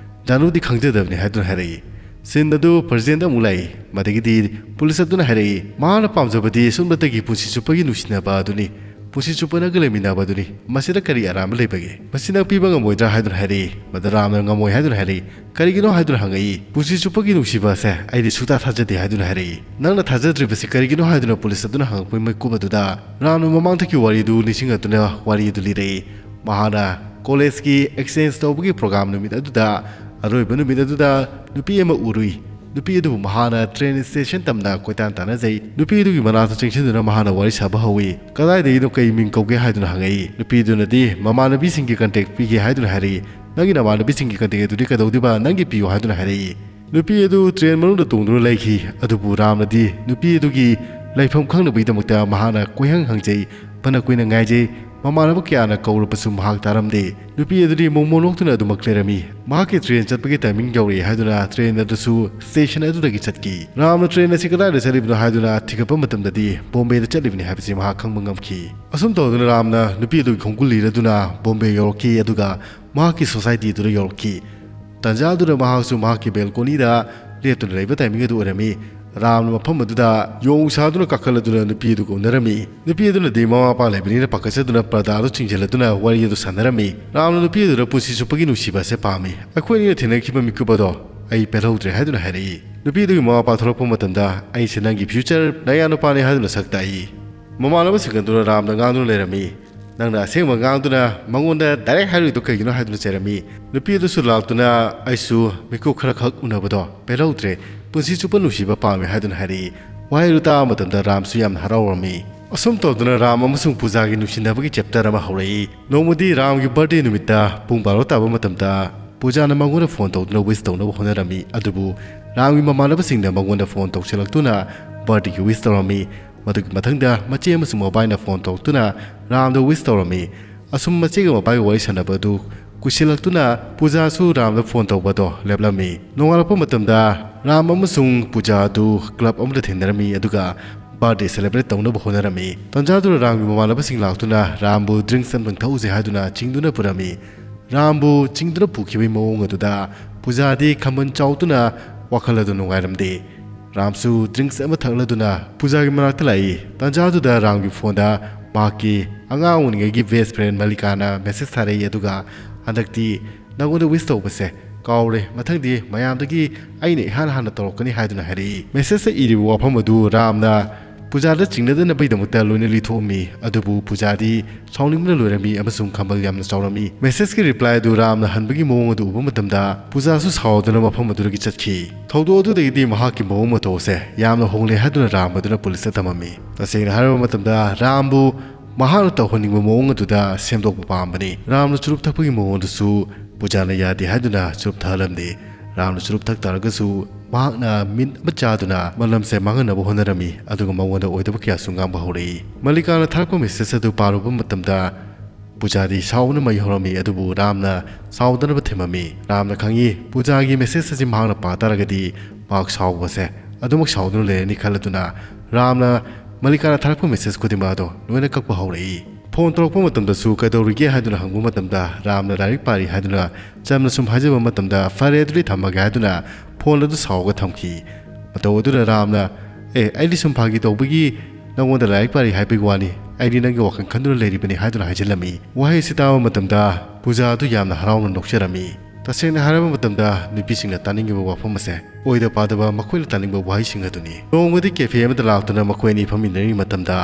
ꯖꯥꯅꯨꯗꯤ ꯈꯪꯖꯗꯕꯅꯤ" ꯍꯥꯏꯗꯨꯅ ꯍꯥꯏꯔꯛꯏ꯫ Scene ꯑꯗꯨ present ꯑꯃꯨꯛ ꯂꯥꯛꯏ꯫ ꯃꯗꯒꯤꯗꯤ ꯄꯨꯂꯤꯁ ꯑꯗꯨꯅ ꯍꯥꯏꯔꯛꯏ, "ꯃꯍꯥꯛꯅ ꯄꯥꯝꯖꯕꯗꯤ ꯁꯨꯞꯅꯇꯒꯤ ꯄꯨꯟꯁꯤ ꯆꯨꯞꯄꯒꯤ ꯅꯨꯡꯁꯤꯅꯕ ꯑꯗꯨꯅꯤ꯫ ꯄꯨꯟꯁꯤ ꯆꯨꯞꯄꯅꯒ ꯂꯩꯃꯤꯟꯅꯕꯗꯨꯅꯤ꯫ ꯃꯁꯤꯗ ꯀꯔꯤ ꯑꯔꯥꯟꯕ ꯂꯩꯕꯒꯦ? ꯃꯁꯤ ꯅꯪ ꯄꯤꯕ ꯉꯝꯃꯣꯏꯗ꯭ꯔꯥ ꯍꯥꯏꯗꯨꯅ ꯍꯥꯏꯔꯛꯏ꯫ ꯃꯗꯨ ꯔꯥꯝꯅ ꯉꯝꯃꯣꯏ ꯍꯥꯏꯗꯨꯅ ꯍꯥꯏꯔꯛꯏ꯫ ꯀꯔꯤꯒꯤꯅꯣ ꯍꯥꯏꯗꯨꯅ ꯍꯪꯉꯛꯏ꯫ "ꯄꯨꯟꯁꯤ ꯆꯨꯞꯄꯒꯤ ꯅꯨꯡꯁꯤꯕ ꯑꯁꯦ ꯑꯩꯗꯤ ꯁꯨꯛꯊꯥ ꯊꯥꯖꯗꯦ" ꯍꯥꯏꯗꯨꯅ ꯍꯥꯏꯔꯛꯏ꯫ "ꯅꯪꯅ ꯊꯥꯖꯗ꯭ꯔꯤꯕꯁꯤ ꯀꯔꯤꯒꯤꯅꯣ?" ꯍꯥꯏꯗꯨꯅ ꯄꯨꯂꯤꯁ ꯑꯗꯨꯅ ꯍꯪꯉꯛꯄꯒꯤ ꯃꯤꯀꯨꯞ ꯑꯗꯨꯗ ꯔꯥꯝꯅ ꯃꯃꯥꯡꯗꯒꯤ ꯋꯥꯔꯤꯗꯨ ꯅꯤꯡꯁꯤꯡꯂꯗꯨꯅ ꯋꯥꯔꯤ ꯑꯗꯨ ꯂꯤꯔꯛꯏ꯫ ꯃꯍꯥꯛꯅ ꯀꯣꯂꯦꯖꯀꯤ ꯑꯦꯛꯁꯆꯦꯟꯖ ꯇꯧꯕꯒꯤ ꯄ꯭ꯔꯣꯒ꯭ꯔꯥꯝ ꯅꯨꯃꯤꯠ ꯑꯗꯨꯗ, ꯑꯔꯣꯏꯕ ꯅꯨꯃꯤꯠ ꯑꯗꯨꯗ ꯅꯨꯄꯤ ꯑꯃ ꯎꯔꯨꯏ꯫ ꯅꯨꯄꯤ ꯑꯗꯨꯕꯨ ꯃꯍꯥꯛꯅ ꯇ꯭ꯔꯦꯟ ꯁ꯭ꯇꯦꯁꯟ ꯇꯝꯅ ꯀꯣꯏꯇꯥꯟ ꯇꯥꯟꯅꯖꯩ꯫ ꯅꯨꯄꯤ ꯑꯗꯨꯒꯤ ꯃꯅꯥꯛꯇ ꯆꯪꯁꯤꯟꯗꯨꯅ ꯃꯍꯥꯛꯅ ꯋꯥꯔꯤ ꯁꯥꯕ ꯍꯧꯏ꯫ "ꯀꯗꯥꯏꯗꯒꯤꯅꯣ, ꯀꯩ ꯃꯤꯡ ꯀꯧꯒꯦ?" ꯍꯥꯏꯗꯨꯅ ꯍꯪꯉꯛꯏ꯫ ꯅꯨꯄꯤ ꯑꯗꯨꯅꯗꯤ ꯃꯃꯥꯟꯅꯕꯤꯁꯤꯡꯒꯤ ꯀꯟꯇꯦꯛ ꯄꯤꯒꯦ ꯍꯥꯏꯗꯨꯅ ꯍꯥꯏꯔꯛꯏ꯫ "ꯅꯪꯒꯤ ꯅꯃꯥꯟꯅꯕꯤꯁꯤꯡꯒꯤ ꯀꯟꯇꯦꯛ ꯑꯗꯨꯗꯤ ꯀꯩꯗꯧꯗꯣꯏꯕ? ꯅꯪꯒꯤ ꯄꯤꯌꯨ" ꯍꯥꯏꯗꯨꯅ ꯍꯥꯏꯔꯛꯏ꯫ ꯅꯨꯄꯤ ꯑꯗꯨ ꯇ꯭ꯔꯦꯟ ꯃꯅꯨꯡꯗ ꯇꯣꯡꯗꯨꯅ ꯂꯩꯈꯤ꯫ ꯑꯗꯨꯕꯨ ꯔꯥꯝꯅꯗꯤ ꯅꯨꯄꯤ ꯑꯗꯨꯒꯤ ꯂꯩꯐꯝ ꯈꯪꯅꯕꯒꯤꯗꯃꯛꯇ ꯃꯍꯥꯛꯅ ꯀꯣꯏꯍꯪ ꯍꯪꯖꯩ꯫ ꯐꯅ ꯀꯨꯏꯅ ꯉꯥꯏꯖꯩ꯫ ꯃꯃꯥꯟꯅꯕ ꯀꯌꯥꯅ ꯀꯧꯔꯕꯁꯨ ꯃꯍꯥꯛ ꯇꯥꯔꯝꯗꯦ꯫ ꯅꯨꯄꯤ ꯑꯗꯨꯗꯤ ꯃꯣꯃꯣꯟ ꯅꯣꯛꯇꯨꯅ ꯑꯗꯨꯃꯛ ꯂꯩꯔꯝꯃꯤ꯫ ꯃꯍꯥꯛꯀꯤ ꯇ꯭ꯔꯦꯟ ꯆꯠꯄꯒꯤ ꯇꯥꯏꯃꯤꯡ ꯌꯧꯔꯛꯏ ꯍꯥꯏꯗꯨꯅ ꯇ꯭ꯔꯦꯟ ꯑꯗꯨꯁꯨ ꯁ꯭ꯇꯦꯁꯟ ꯑꯗꯨꯗꯒꯤ ꯆꯠꯈꯤ꯫ ꯔꯥꯝꯅ ꯇ꯭ꯔꯦꯟ ꯑꯁꯤ ꯀꯗꯥꯏꯗ ꯆꯠꯂꯤꯕꯅꯣ ꯍꯥꯏꯗꯨꯅ ꯊꯤꯒꯠꯄ ꯃꯇꯝꯗꯗꯤ ꯕꯣꯝꯕꯦꯗ ꯆꯠꯂꯤꯕꯅꯤ ꯍꯥꯏꯕꯁꯤ ꯃꯍꯥꯛ ꯈꯪꯕ ꯉꯝꯈꯤ꯫ ꯑꯁꯨꯝ ꯇꯧꯗꯨꯅ ꯔꯥꯝꯅ ꯅꯨꯄꯤ ꯑꯗꯨꯒꯤ ꯈꯣꯡꯒꯨꯜ ꯂꯤꯔꯗꯨꯅ ꯕꯣꯝꯕꯦ ꯌꯧꯔꯛꯈꯤ, ꯑꯗꯨꯒ ꯃꯍꯥꯛꯀꯤ ꯁꯣꯁꯥꯏꯇꯤ ꯑꯗꯨꯗ ꯌꯧꯔꯛꯈꯤ꯫ ꯇꯟꯖꯥ ꯑꯗꯨꯗ ꯃꯍꯥꯛꯁꯨ ꯃꯍꯥꯛꯀꯤ ꯕꯦꯜꯀꯣꯅꯤꯗ ꯂꯦꯞꯇꯨꯅ ꯂꯩꯕ ꯇꯥꯏꯃꯤꯡ ꯑꯗꯨ ꯑꯣꯏꯔꯝꯃꯤ꯫ ꯔꯥꯝꯅ ꯃꯐꯝ ꯑꯗꯨꯗ ꯌꯣꯡ ꯁꯥꯗꯨꯅ ꯀꯥꯈꯠꯂꯗꯨꯅ ꯅꯨꯄꯤ ꯑꯗꯨꯒ ꯎꯅꯔꯝꯃꯤ꯫ ꯅꯨꯄꯤ ꯑꯗꯨꯅꯗꯤ ꯃꯃꯥ ꯃꯄꯥ ꯂꯩꯕꯅꯤꯅ ꯄꯥꯈꯠꯆꯗꯨꯅ ꯄꯔꯗꯥ ꯑꯗꯨ ꯆꯤꯡꯁꯤꯜꯂꯗꯨꯅ ꯋꯥꯔꯤ ꯑꯗꯨ ꯁꯥꯟꯅꯔꯝꯃꯤ꯫ ꯔꯥꯝꯅ ꯅꯨꯄꯤ ꯑꯗꯨꯗ ꯄꯨꯟꯁꯤ ꯆꯨꯞꯄꯒꯤ ꯅꯨꯡꯁꯤꯕ ꯑꯁꯦ ꯄꯥꯝꯃꯤ꯫ ꯑꯩꯈꯣꯏ ꯑꯅꯤꯅ ꯊꯦꯡꯅꯈꯤꯕ ꯃꯤꯀꯨꯞ ꯑꯗꯣ ꯑꯩ ꯄꯦꯜꯍꯧꯗ꯭ꯔꯦ ꯍꯥꯏꯗꯨꯅ ꯍꯥꯏꯔꯛꯏ꯫ ꯅꯨꯄꯤ ꯑꯗꯨꯒꯤ ꯃꯃꯥ ꯃꯄꯥ ꯊꯣꯛꯂꯛꯄ ꯃꯇꯝꯗ, "ꯑꯩꯁꯦ ꯅꯪꯒꯤ ꯐ꯭ꯌꯨꯆꯔ ꯅꯌꯥ ꯅꯨꯄꯥꯅꯤ" ꯍꯥꯏꯗꯨꯅ ꯁꯛ ꯇꯥꯛꯏ꯫ ꯃꯃꯥꯟꯅꯕꯁꯤꯡ ꯑꯗꯨꯅ ꯔꯥꯝꯗ ꯉꯥꯡꯗꯨꯅ ꯂꯩꯔꯝꯃꯤ꯫ "ꯅꯪꯅ ꯑꯁꯦꯡꯕ ꯉꯥꯡꯗꯨꯅ ꯃꯉꯣꯟꯗ ꯗꯥꯏꯔꯦꯛ ꯍꯥꯏꯔꯨꯏꯗꯣ ꯀꯩꯒꯤꯅꯣ?" ꯍꯥꯏꯗꯨꯅ ꯆꯩꯔꯝꯃꯤ꯫ ꯅꯨꯄꯤ ꯑꯗꯨꯁꯨ ꯂꯥꯛꯇꯨꯅ, "ꯑꯩꯁꯨ ꯃꯤꯀꯨꯞ ꯈꯔ ꯈꯛ ꯎꯅꯕꯗꯣ ꯄꯦꯜꯍꯧꯗ꯭ꯔꯦ, ꯄꯨꯟꯁꯤ ꯆꯨꯞꯄ ꯅꯨꯡꯁꯤꯕ ꯄꯥꯝꯃꯤ" ꯍꯥꯏꯗꯨꯅ ꯍꯥꯏꯔꯛꯏ꯫ ꯋꯥꯍꯩꯗꯨ ꯇꯥꯕ ꯃꯇꯝꯗ ꯔꯥꯝꯁꯨ ꯌꯥꯝꯅ ꯍꯔꯥꯎꯔꯝꯃꯤ꯫ ꯑꯁꯨꯝ ꯇꯧꯗꯨꯅ ꯔꯥꯝ ꯑꯃꯁꯨꯡ ꯄꯨꯖꯥꯒꯤ ꯅꯨꯡꯁꯤꯅꯕꯒꯤ ꯆꯦꯞꯇꯔ ꯑꯃ ꯍꯧꯔꯛꯏ꯫ ꯅꯣꯡꯃꯗꯤ ꯔꯥꯝꯒꯤ ꯕꯥꯔꯗꯦ ꯅꯨꯃꯤꯠꯇ ꯄꯨꯡ ꯕꯥꯔꯣ ꯇꯥꯕ ꯃꯇꯝꯗ ꯄꯨꯖꯥꯅ ꯃꯉꯣꯟꯗ ꯐꯣꯟ ꯇꯧꯗꯨꯅ ꯋꯤꯁ ꯇꯧꯅꯕ ꯍꯣꯠꯅꯔꯝꯃꯤ꯫ ꯑꯗꯨꯕꯨ ꯔꯥꯝꯒꯤ ꯃꯃꯥꯟꯅꯕꯁꯤꯡꯅ ꯃꯉꯣꯟꯗ ꯐꯣꯟ ꯇꯧꯁꯤꯜꯂꯛꯇꯨꯅ ꯕꯥꯔꯗꯦꯒꯤ ꯋꯤꯁ ꯇꯧꯔꯝꯃꯤ꯫ ꯃꯗꯨꯒꯤ ꯃꯊꯪꯗ ꯃꯆꯦ ꯑꯃꯁꯨꯡ ꯃꯕꯥꯏꯅ ꯐꯣꯟ ꯇꯧꯔꯛꯇꯨꯅ ꯔꯥꯝꯗ ꯋꯤꯁ ꯇꯧꯔꯝꯃꯤ꯫ ꯑꯁꯨꯝ ꯃꯆꯦꯒ ꯃꯕꯥꯏꯒ ꯋꯥꯔꯤ ꯁꯥꯟꯅꯕ ꯑꯗꯨ ꯀꯨꯏꯁꯤꯜꯂꯛꯇꯨꯅ ꯄꯨꯖꯥꯁꯨ ꯔꯥꯝꯗ ꯐꯣꯟ ꯇꯧꯕꯗꯣ ꯂꯦꯞꯂꯝꯃꯤ꯫ ꯅꯣꯡꯉꯥꯜꯂꯛꯄ ꯃꯇꯝꯗ ꯔꯥꯝ ꯑꯃꯁꯨꯡ ꯄꯨꯖꯥ ꯑꯗꯨ ꯀ꯭ꯂꯕ ꯑꯃꯗ ꯊꯦꯡꯅꯔꯝꯃꯤ, ꯑꯗꯨꯒ ꯕꯥꯔꯗꯦ ꯁꯦꯂꯦꯕ꯭ꯔꯦꯠ ꯇꯧꯅꯕ ꯍꯣꯠꯅꯔꯝꯃꯤ꯫ ꯇꯟꯖꯥꯗꯨꯗ ꯔꯥꯝꯒꯤ ꯃꯃꯥꯟꯅꯕꯁꯤꯡ ꯂꯥꯛꯇꯨꯅ ꯔꯥꯝꯕꯨ ꯗ꯭ꯔꯤꯡꯛꯁ ꯑꯃꯇꯪ ꯊꯛꯎꯁꯦ ꯍꯥꯏꯗꯨꯅ ꯆꯤꯡꯗꯨꯅ ꯄꯨꯔꯝꯃꯤ꯫ ꯔꯥꯝꯕꯨ ꯆꯤꯡꯗꯨꯅ ꯄꯨꯈꯤꯕꯒꯤ ꯃꯑꯣꯡ ꯑꯗꯨꯗ ꯄꯨꯖꯥꯗꯤ ꯈꯝꯕꯟ ꯆꯥꯎꯗꯨꯅ ꯋꯥꯈꯜ ꯑꯗꯨ ꯅꯨꯡꯉꯥꯏꯔꯝꯗꯦ꯫ ꯔꯥꯝꯁꯨ ꯗ꯭ꯔꯤꯡꯛꯁ ꯑꯃ ꯊꯛꯂꯗꯨꯅ ꯄꯨꯖꯥꯒꯤ ꯃꯅꯥꯛꯇ ꯂꯥꯛꯏ꯫ ꯇꯥꯟꯖꯥꯗꯨꯗ ꯔꯥꯝꯒꯤ ꯐꯣꯟꯗ ꯃꯍꯥꯛꯀꯤ ꯑꯉꯥꯡ ꯑꯣꯏꯔꯤꯉꯩꯒꯤ ꯕꯦꯁ ꯐ꯭ꯔꯦꯟ ꯃꯂꯤꯀꯥꯅ ꯃꯦꯁꯦꯖ ꯊꯥꯔꯛꯏ, ꯑꯗꯨꯒ ꯍꯟꯗꯛꯇꯤ ꯅꯪꯉꯣꯟꯗ ꯋꯤꯁ ꯇꯧꯕꯁꯦ ꯀꯥꯎꯔꯦ, ꯃꯊꯪꯗꯤ ꯃꯌꯥꯝꯗꯒꯤ ꯑꯩꯅ ꯏꯍꯥꯟ ꯍꯥꯟꯅ ꯇꯧꯔꯛꯀꯅꯤ ꯍꯥꯏꯗꯨꯅ ꯍꯥꯏꯔꯛꯏ꯫ ꯃꯦꯁꯦꯖꯇ ꯏꯔꯤꯕ ꯋꯥꯐꯝ ꯑꯗꯨ ꯔꯥꯝꯅ ꯄꯨꯖꯥꯗ ꯆꯤꯡꯅꯗꯅꯕꯒꯤꯗꯃꯛꯇ ꯂꯣꯏꯅ ꯂꯤꯊꯣꯛꯑꯝꯃꯤ꯫ ꯑꯗꯨꯕꯨ ꯄꯨꯖꯥꯗꯤ ꯁꯥꯎꯅꯤꯡꯕꯅ ꯂꯣꯏꯔꯝꯃꯤ ꯑꯃꯁꯨꯡ ꯈꯝꯕꯜ ꯌꯥꯝꯅ ꯆꯥꯎꯔꯝꯃꯤ꯫ ꯃꯦꯁꯦꯖꯀꯤ ꯔꯤꯄ꯭ꯂꯥꯏ ꯑꯗꯨ ꯔꯥꯝꯅ ꯍꯟꯕꯒꯤ ꯃꯑꯣꯡ ꯑꯗꯨ ꯎꯕ ꯃꯇꯝꯗ ꯄꯨꯖꯥꯁꯨ ꯁꯥꯎꯗꯅ ꯃꯐꯝ ꯑꯗꯨꯗꯒꯤ ꯆꯠꯈꯤ꯫ ꯊꯧꯗꯣꯛ ꯑꯗꯨꯗꯒꯤꯗꯤ ꯃꯍꯥꯛꯀꯤ ꯃꯑꯣꯡ ꯃꯇꯧ ꯑꯁꯦ ꯌꯥꯝꯅ ꯍꯣꯡꯂꯦ ꯍꯥꯏꯗꯨꯅ ꯔꯥꯝ ꯑꯗꯨꯅ ꯄꯨꯂꯤꯁꯇ ꯊꯝꯃꯝꯃꯤ꯫ ꯇꯁꯦꯡꯅ ꯍꯥꯏꯔꯕ ꯃꯇꯝꯗ ꯔꯥꯝꯕꯨ ꯃꯍꯥꯛꯅ ꯇꯧꯍꯟꯅꯤꯡꯕ ꯃꯑꯣꯡ ꯑꯗꯨꯗ ꯁꯦꯝꯗꯣꯛꯄ ꯄꯥꯝꯕꯅꯤ꯫ ꯔꯥꯝꯅ ꯆꯨꯔꯨꯞ ꯊꯛꯄꯒꯤ ꯃꯑꯣꯡ ꯑꯗꯨꯁꯨ ꯄꯨꯖꯥꯅ ꯌꯥꯗꯦ ꯍꯥꯏꯗꯨꯅ ꯆꯨꯔꯨꯞ ꯊꯛꯍꯜꯂꯝꯗꯦ꯫ ꯔꯥꯝꯅ ꯆꯨꯔꯨꯞ ꯊꯛ ꯇꯥꯔꯒꯁꯨ ꯃꯍꯥꯛꯅ ꯃꯤꯅꯤꯠ ꯑꯃ ꯆꯥꯗꯨꯅ ꯃꯅꯝꯁꯦ ꯃꯥꯡꯍꯟꯅꯕ ꯍꯣꯠꯅꯔꯝꯃꯤ, ꯑꯗꯨꯒ ꯃꯉꯣꯟꯗ ꯑꯣꯏꯗꯕ ꯀꯌꯥꯁꯨ ꯉꯥꯡꯕ ꯍꯧꯔꯛꯏ꯫ ꯃꯂꯤꯀꯥꯅ ꯊꯥꯔꯛꯄ ꯃꯦꯁꯦꯖ ꯑꯗꯨ ꯄꯥꯔꯨꯕ ꯃꯇꯝꯗ ꯄꯨꯖꯥꯗꯤ ꯁꯥꯎꯕꯅ ꯃꯩ ꯍꯧꯔꯝꯃꯤ, ꯑꯗꯨꯕꯨ ꯔꯥꯝꯅ ꯁꯥꯎꯗꯅꯕ ꯊꯦꯝꯃꯝꯃꯤ꯫ ꯔꯥꯝꯅ ꯈꯪꯏ, ꯄꯨꯖꯥꯒꯤ ꯃꯦꯁꯦꯖ ꯑꯁꯤ ꯃꯍꯥꯛꯅ ꯄꯥ ꯇꯥꯔꯒꯗꯤ ꯃꯍꯥꯛ ꯁꯥꯎꯕꯁꯦ ꯑꯗꯨꯃꯛ ꯁꯥꯎꯗꯨꯅ ꯂꯩꯔꯅꯤ ꯈꯜꯂꯗꯨꯅ ꯔꯥꯝꯅ ꯃꯂꯤꯀꯥꯅ ꯊꯥꯔꯛꯄ ꯃꯦꯁꯦꯖ ꯈꯨꯗꯤꯡꯃꯛ ꯑꯗꯣ ꯂꯣꯏꯅ ꯀꯛꯄ ꯍꯧꯔꯛꯏ꯫ ꯐꯣꯟ ꯇꯧꯔꯛꯄ ꯃꯇꯝꯗꯁꯨ ꯀꯩꯗꯧꯔꯤꯒꯦ ꯍꯥꯏꯗꯨꯅ ꯍꯪꯕ ꯃꯇꯝꯗ ꯔꯥꯝꯅ ꯂꯥꯏꯔꯤꯛ ꯄꯥꯔꯤ ꯍꯥꯏꯗꯨꯅ ꯆꯝꯅ ꯁꯨꯝ ꯍꯥꯏꯖꯕ ꯃꯇꯝꯗ ꯐꯔꯦ ꯑꯗꯨꯗꯤ ꯊꯝꯃꯒꯦ ꯍꯥꯏꯗꯨꯅ ꯐꯣꯟ ꯑꯗꯨ ꯁꯥꯎꯔꯒ ꯊꯝꯈꯤ꯫ ꯃꯇꯧ ꯑꯗꯨꯗ ꯔꯥꯝꯅ, "ꯑꯦ, ꯑꯩꯗꯤ ꯁꯨꯝ ꯐꯥꯒꯤ ꯇꯧꯕꯒꯤ ꯅꯪꯉꯣꯟꯗ ꯂꯥꯏꯔꯤꯛ ꯄꯥꯔꯤ ꯍꯥꯏꯕꯒꯤ ꯋꯥꯅꯤ, ꯑꯩꯗꯤ ꯅꯪꯒꯤ ꯋꯥꯈꯜ ꯈꯟꯗꯨꯅ ꯂꯩꯔꯤꯕꯅꯤ" ꯍꯥꯏꯗꯨꯅ ꯍꯥꯏꯖꯤꯜꯂꯝꯃꯤ꯫ ꯋꯥꯍꯩ ꯑꯁꯤ ꯇꯥꯕ ꯃꯇꯝꯗ ꯄꯨꯖꯥ ꯑꯗꯨ ꯌꯥꯝꯅ ꯍꯔꯥꯎꯅ ꯅꯣꯛꯆꯔꯝꯃꯤ꯫ ꯇꯁꯦꯡꯅ ꯍꯥꯏꯔꯕ ꯃꯇꯝꯗ ꯅꯨꯄꯤꯁꯤꯡꯅ ꯇꯥꯅꯤꯡꯉꯤꯕ ꯋꯥꯐꯝ ꯑꯁꯦ ꯑꯣꯏꯗ ꯄꯥꯗꯕ ꯃꯈꯣꯏꯅ ꯇꯥꯅꯤꯡꯕ ꯋꯥꯍꯩꯁꯤꯡ ꯑꯗꯨꯅꯤ꯫ ꯅꯣꯡꯃꯗꯤ ꯀꯦꯐꯦ ꯑꯃꯗ ꯂꯥꯛꯇꯨꯅ ꯃꯈꯣꯏ ꯑꯅꯤ ꯐꯝꯃꯤꯟꯅꯔꯤꯉꯩ ꯃꯇꯝꯗ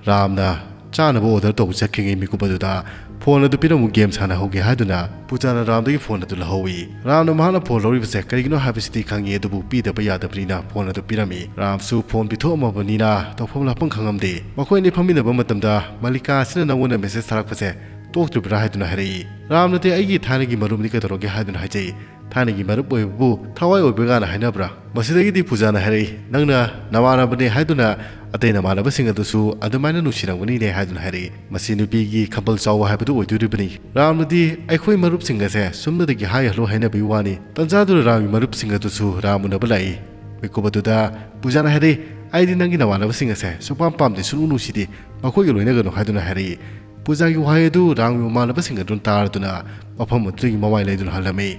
ꯔꯥꯝꯅ ꯆꯥꯅꯕ ꯑꯣꯔꯗꯔ ꯇꯧꯕ ꯆꯠꯈ꯭ꯔꯤꯉꯩ ꯃꯤꯀꯨꯞ ꯑꯗꯨꯗ ꯐꯣꯟ ꯑꯗꯨ ꯄꯤꯔꯝꯃꯨ, ꯒꯦꯝ ꯁꯥꯟꯅꯍꯧꯒꯦ ꯍꯥꯏꯗꯨꯅ ꯄꯨꯖꯥꯅ ꯔꯥꯝꯗꯒꯤ ꯐꯣꯟ ꯑꯗꯨ ꯂꯧꯍꯧꯏ꯫ ꯔꯥꯝꯅ ꯃꯍꯥꯛꯅ ꯐꯣꯟ ꯂꯧꯔꯤꯕꯁꯦ ꯀꯔꯤꯒꯤꯅꯣ ꯍꯥꯏꯕꯁꯤꯗꯤ ꯈꯪꯉꯤ, ꯑꯗꯨꯕꯨ ꯄꯤꯗꯕ ꯌꯥꯗꯕꯅꯤꯅ ꯐꯣꯟ ꯑꯗꯨ ꯄꯤꯔꯝꯃꯤ꯫ ꯔꯥꯝꯁꯨ ꯐꯣꯟ ꯄꯤꯊꯣꯛꯑꯝꯃꯕꯅꯤꯅ ꯇꯧꯐꯝ ꯂꯥꯛꯐꯝ ꯈꯪꯉꯝꯗꯦ꯫ ꯃꯈꯣꯏ ꯑꯅꯤ ꯐꯝꯃꯤꯟꯅꯕ ꯃꯇꯝꯗ ꯃꯂꯤꯀꯥ ꯑꯁꯤꯅ ꯅꯪꯉꯣꯟꯗ ꯃꯦꯁꯦꯖ ꯊꯥꯔꯛꯄꯁꯦ ꯇꯣꯛꯇ꯭ꯔꯤꯕ꯭ꯔꯥ ꯍꯥꯏꯗꯨꯅ ꯍꯥꯏꯔꯛꯏ꯫ ꯔꯥꯝꯅꯗꯤ ꯑꯩꯒꯤ ꯊꯥꯏꯅꯒꯤ ꯃꯔꯨꯞꯅꯤ ꯀꯩꯗꯧꯔꯒꯦ ꯍꯥꯏꯗꯨꯅ ꯍꯥꯏꯖꯩ꯫ ꯊꯥꯏꯅꯒꯤ ꯃꯔꯨꯞ ꯑꯣꯏꯕꯕꯨ ꯊꯋꯥꯏ ꯑꯣꯏꯕꯒꯥꯅ ꯍꯥꯏꯅꯕ꯭ꯔꯥ? ꯃꯁꯤꯗꯒꯤꯗꯤ ꯄꯨꯖꯥꯅ ꯍꯥꯏꯔꯛꯏ, "ꯅꯪꯅ ꯅꯃꯥꯟꯅꯕꯅꯦ ꯍꯥꯏꯗꯨꯅ ꯑꯇꯩ ꯅꯃꯥꯟꯅꯕꯁꯤꯡ ꯑꯗꯨꯁꯨ ꯑꯗꯨꯃꯥꯏꯅ ꯅꯨꯡꯁꯤꯔꯝꯒꯅꯤꯅꯦ" ꯍꯥꯏꯗꯨꯅ ꯍꯥꯏꯔꯛꯏ꯫ ꯃꯁꯤ ꯅꯨꯄꯤꯒꯤ ꯈꯝꯕꯜ ꯆꯥꯎꯕ ꯍꯥꯏꯕꯗꯨ ꯑꯣꯏꯗꯣꯔꯤꯕꯅꯤ꯫ ꯔꯥꯝꯅꯗꯤ ꯑꯩꯈꯣꯏ ꯃꯔꯨꯞꯁꯤꯡ ꯑꯁꯦ ꯁꯨꯝꯅꯗꯒꯤ ꯍꯥꯏꯍꯜꯂꯣ ꯍꯥꯏꯅꯕꯒꯤ ꯋꯥꯅꯤ꯫ ꯇꯟꯖꯥꯗꯨꯗ ꯔꯥꯝꯒꯤ ꯃꯔꯨꯞꯁꯤꯡ ꯑꯗꯨꯁꯨ ꯔꯥꯝ ꯎꯅꯕ ꯂꯥꯛꯏ꯫ ꯃꯤꯀꯨꯞ ꯑꯗꯨꯗ ꯄꯨꯖꯥꯅ ꯍꯥꯏꯔꯛꯏ, "ꯑꯩꯗꯤ ꯅꯪꯒꯤ ꯅꯃꯥꯟꯅꯕꯁꯤꯡ ꯑꯁꯦ ꯁꯨꯡꯄꯥꯝ ꯄꯥꯝꯗꯦ, ꯁꯨꯡꯅꯨꯡ ꯅꯨꯡꯁꯤꯗꯦ, ꯃꯈꯣꯏꯒ ꯂꯣꯏꯅꯒꯅꯨ" ꯍꯥꯏꯗꯨꯅ ꯍꯥꯏꯔꯛꯏ꯫ ꯄꯨꯖꯥꯒꯤ ꯋꯥꯍꯩ ꯑꯗꯨ ꯔꯥꯝꯒꯤ ꯃꯃꯥꯟꯅꯕꯁꯤꯡ ꯑꯗꯨꯅ ꯇꯥꯔꯗꯨꯅ ꯃꯐꯝ ꯑꯗꯨꯗꯒꯤ ꯃꯃꯥꯏ ꯂꯩꯗꯨꯅ ꯍꯜꯂꯝꯃꯤ꯫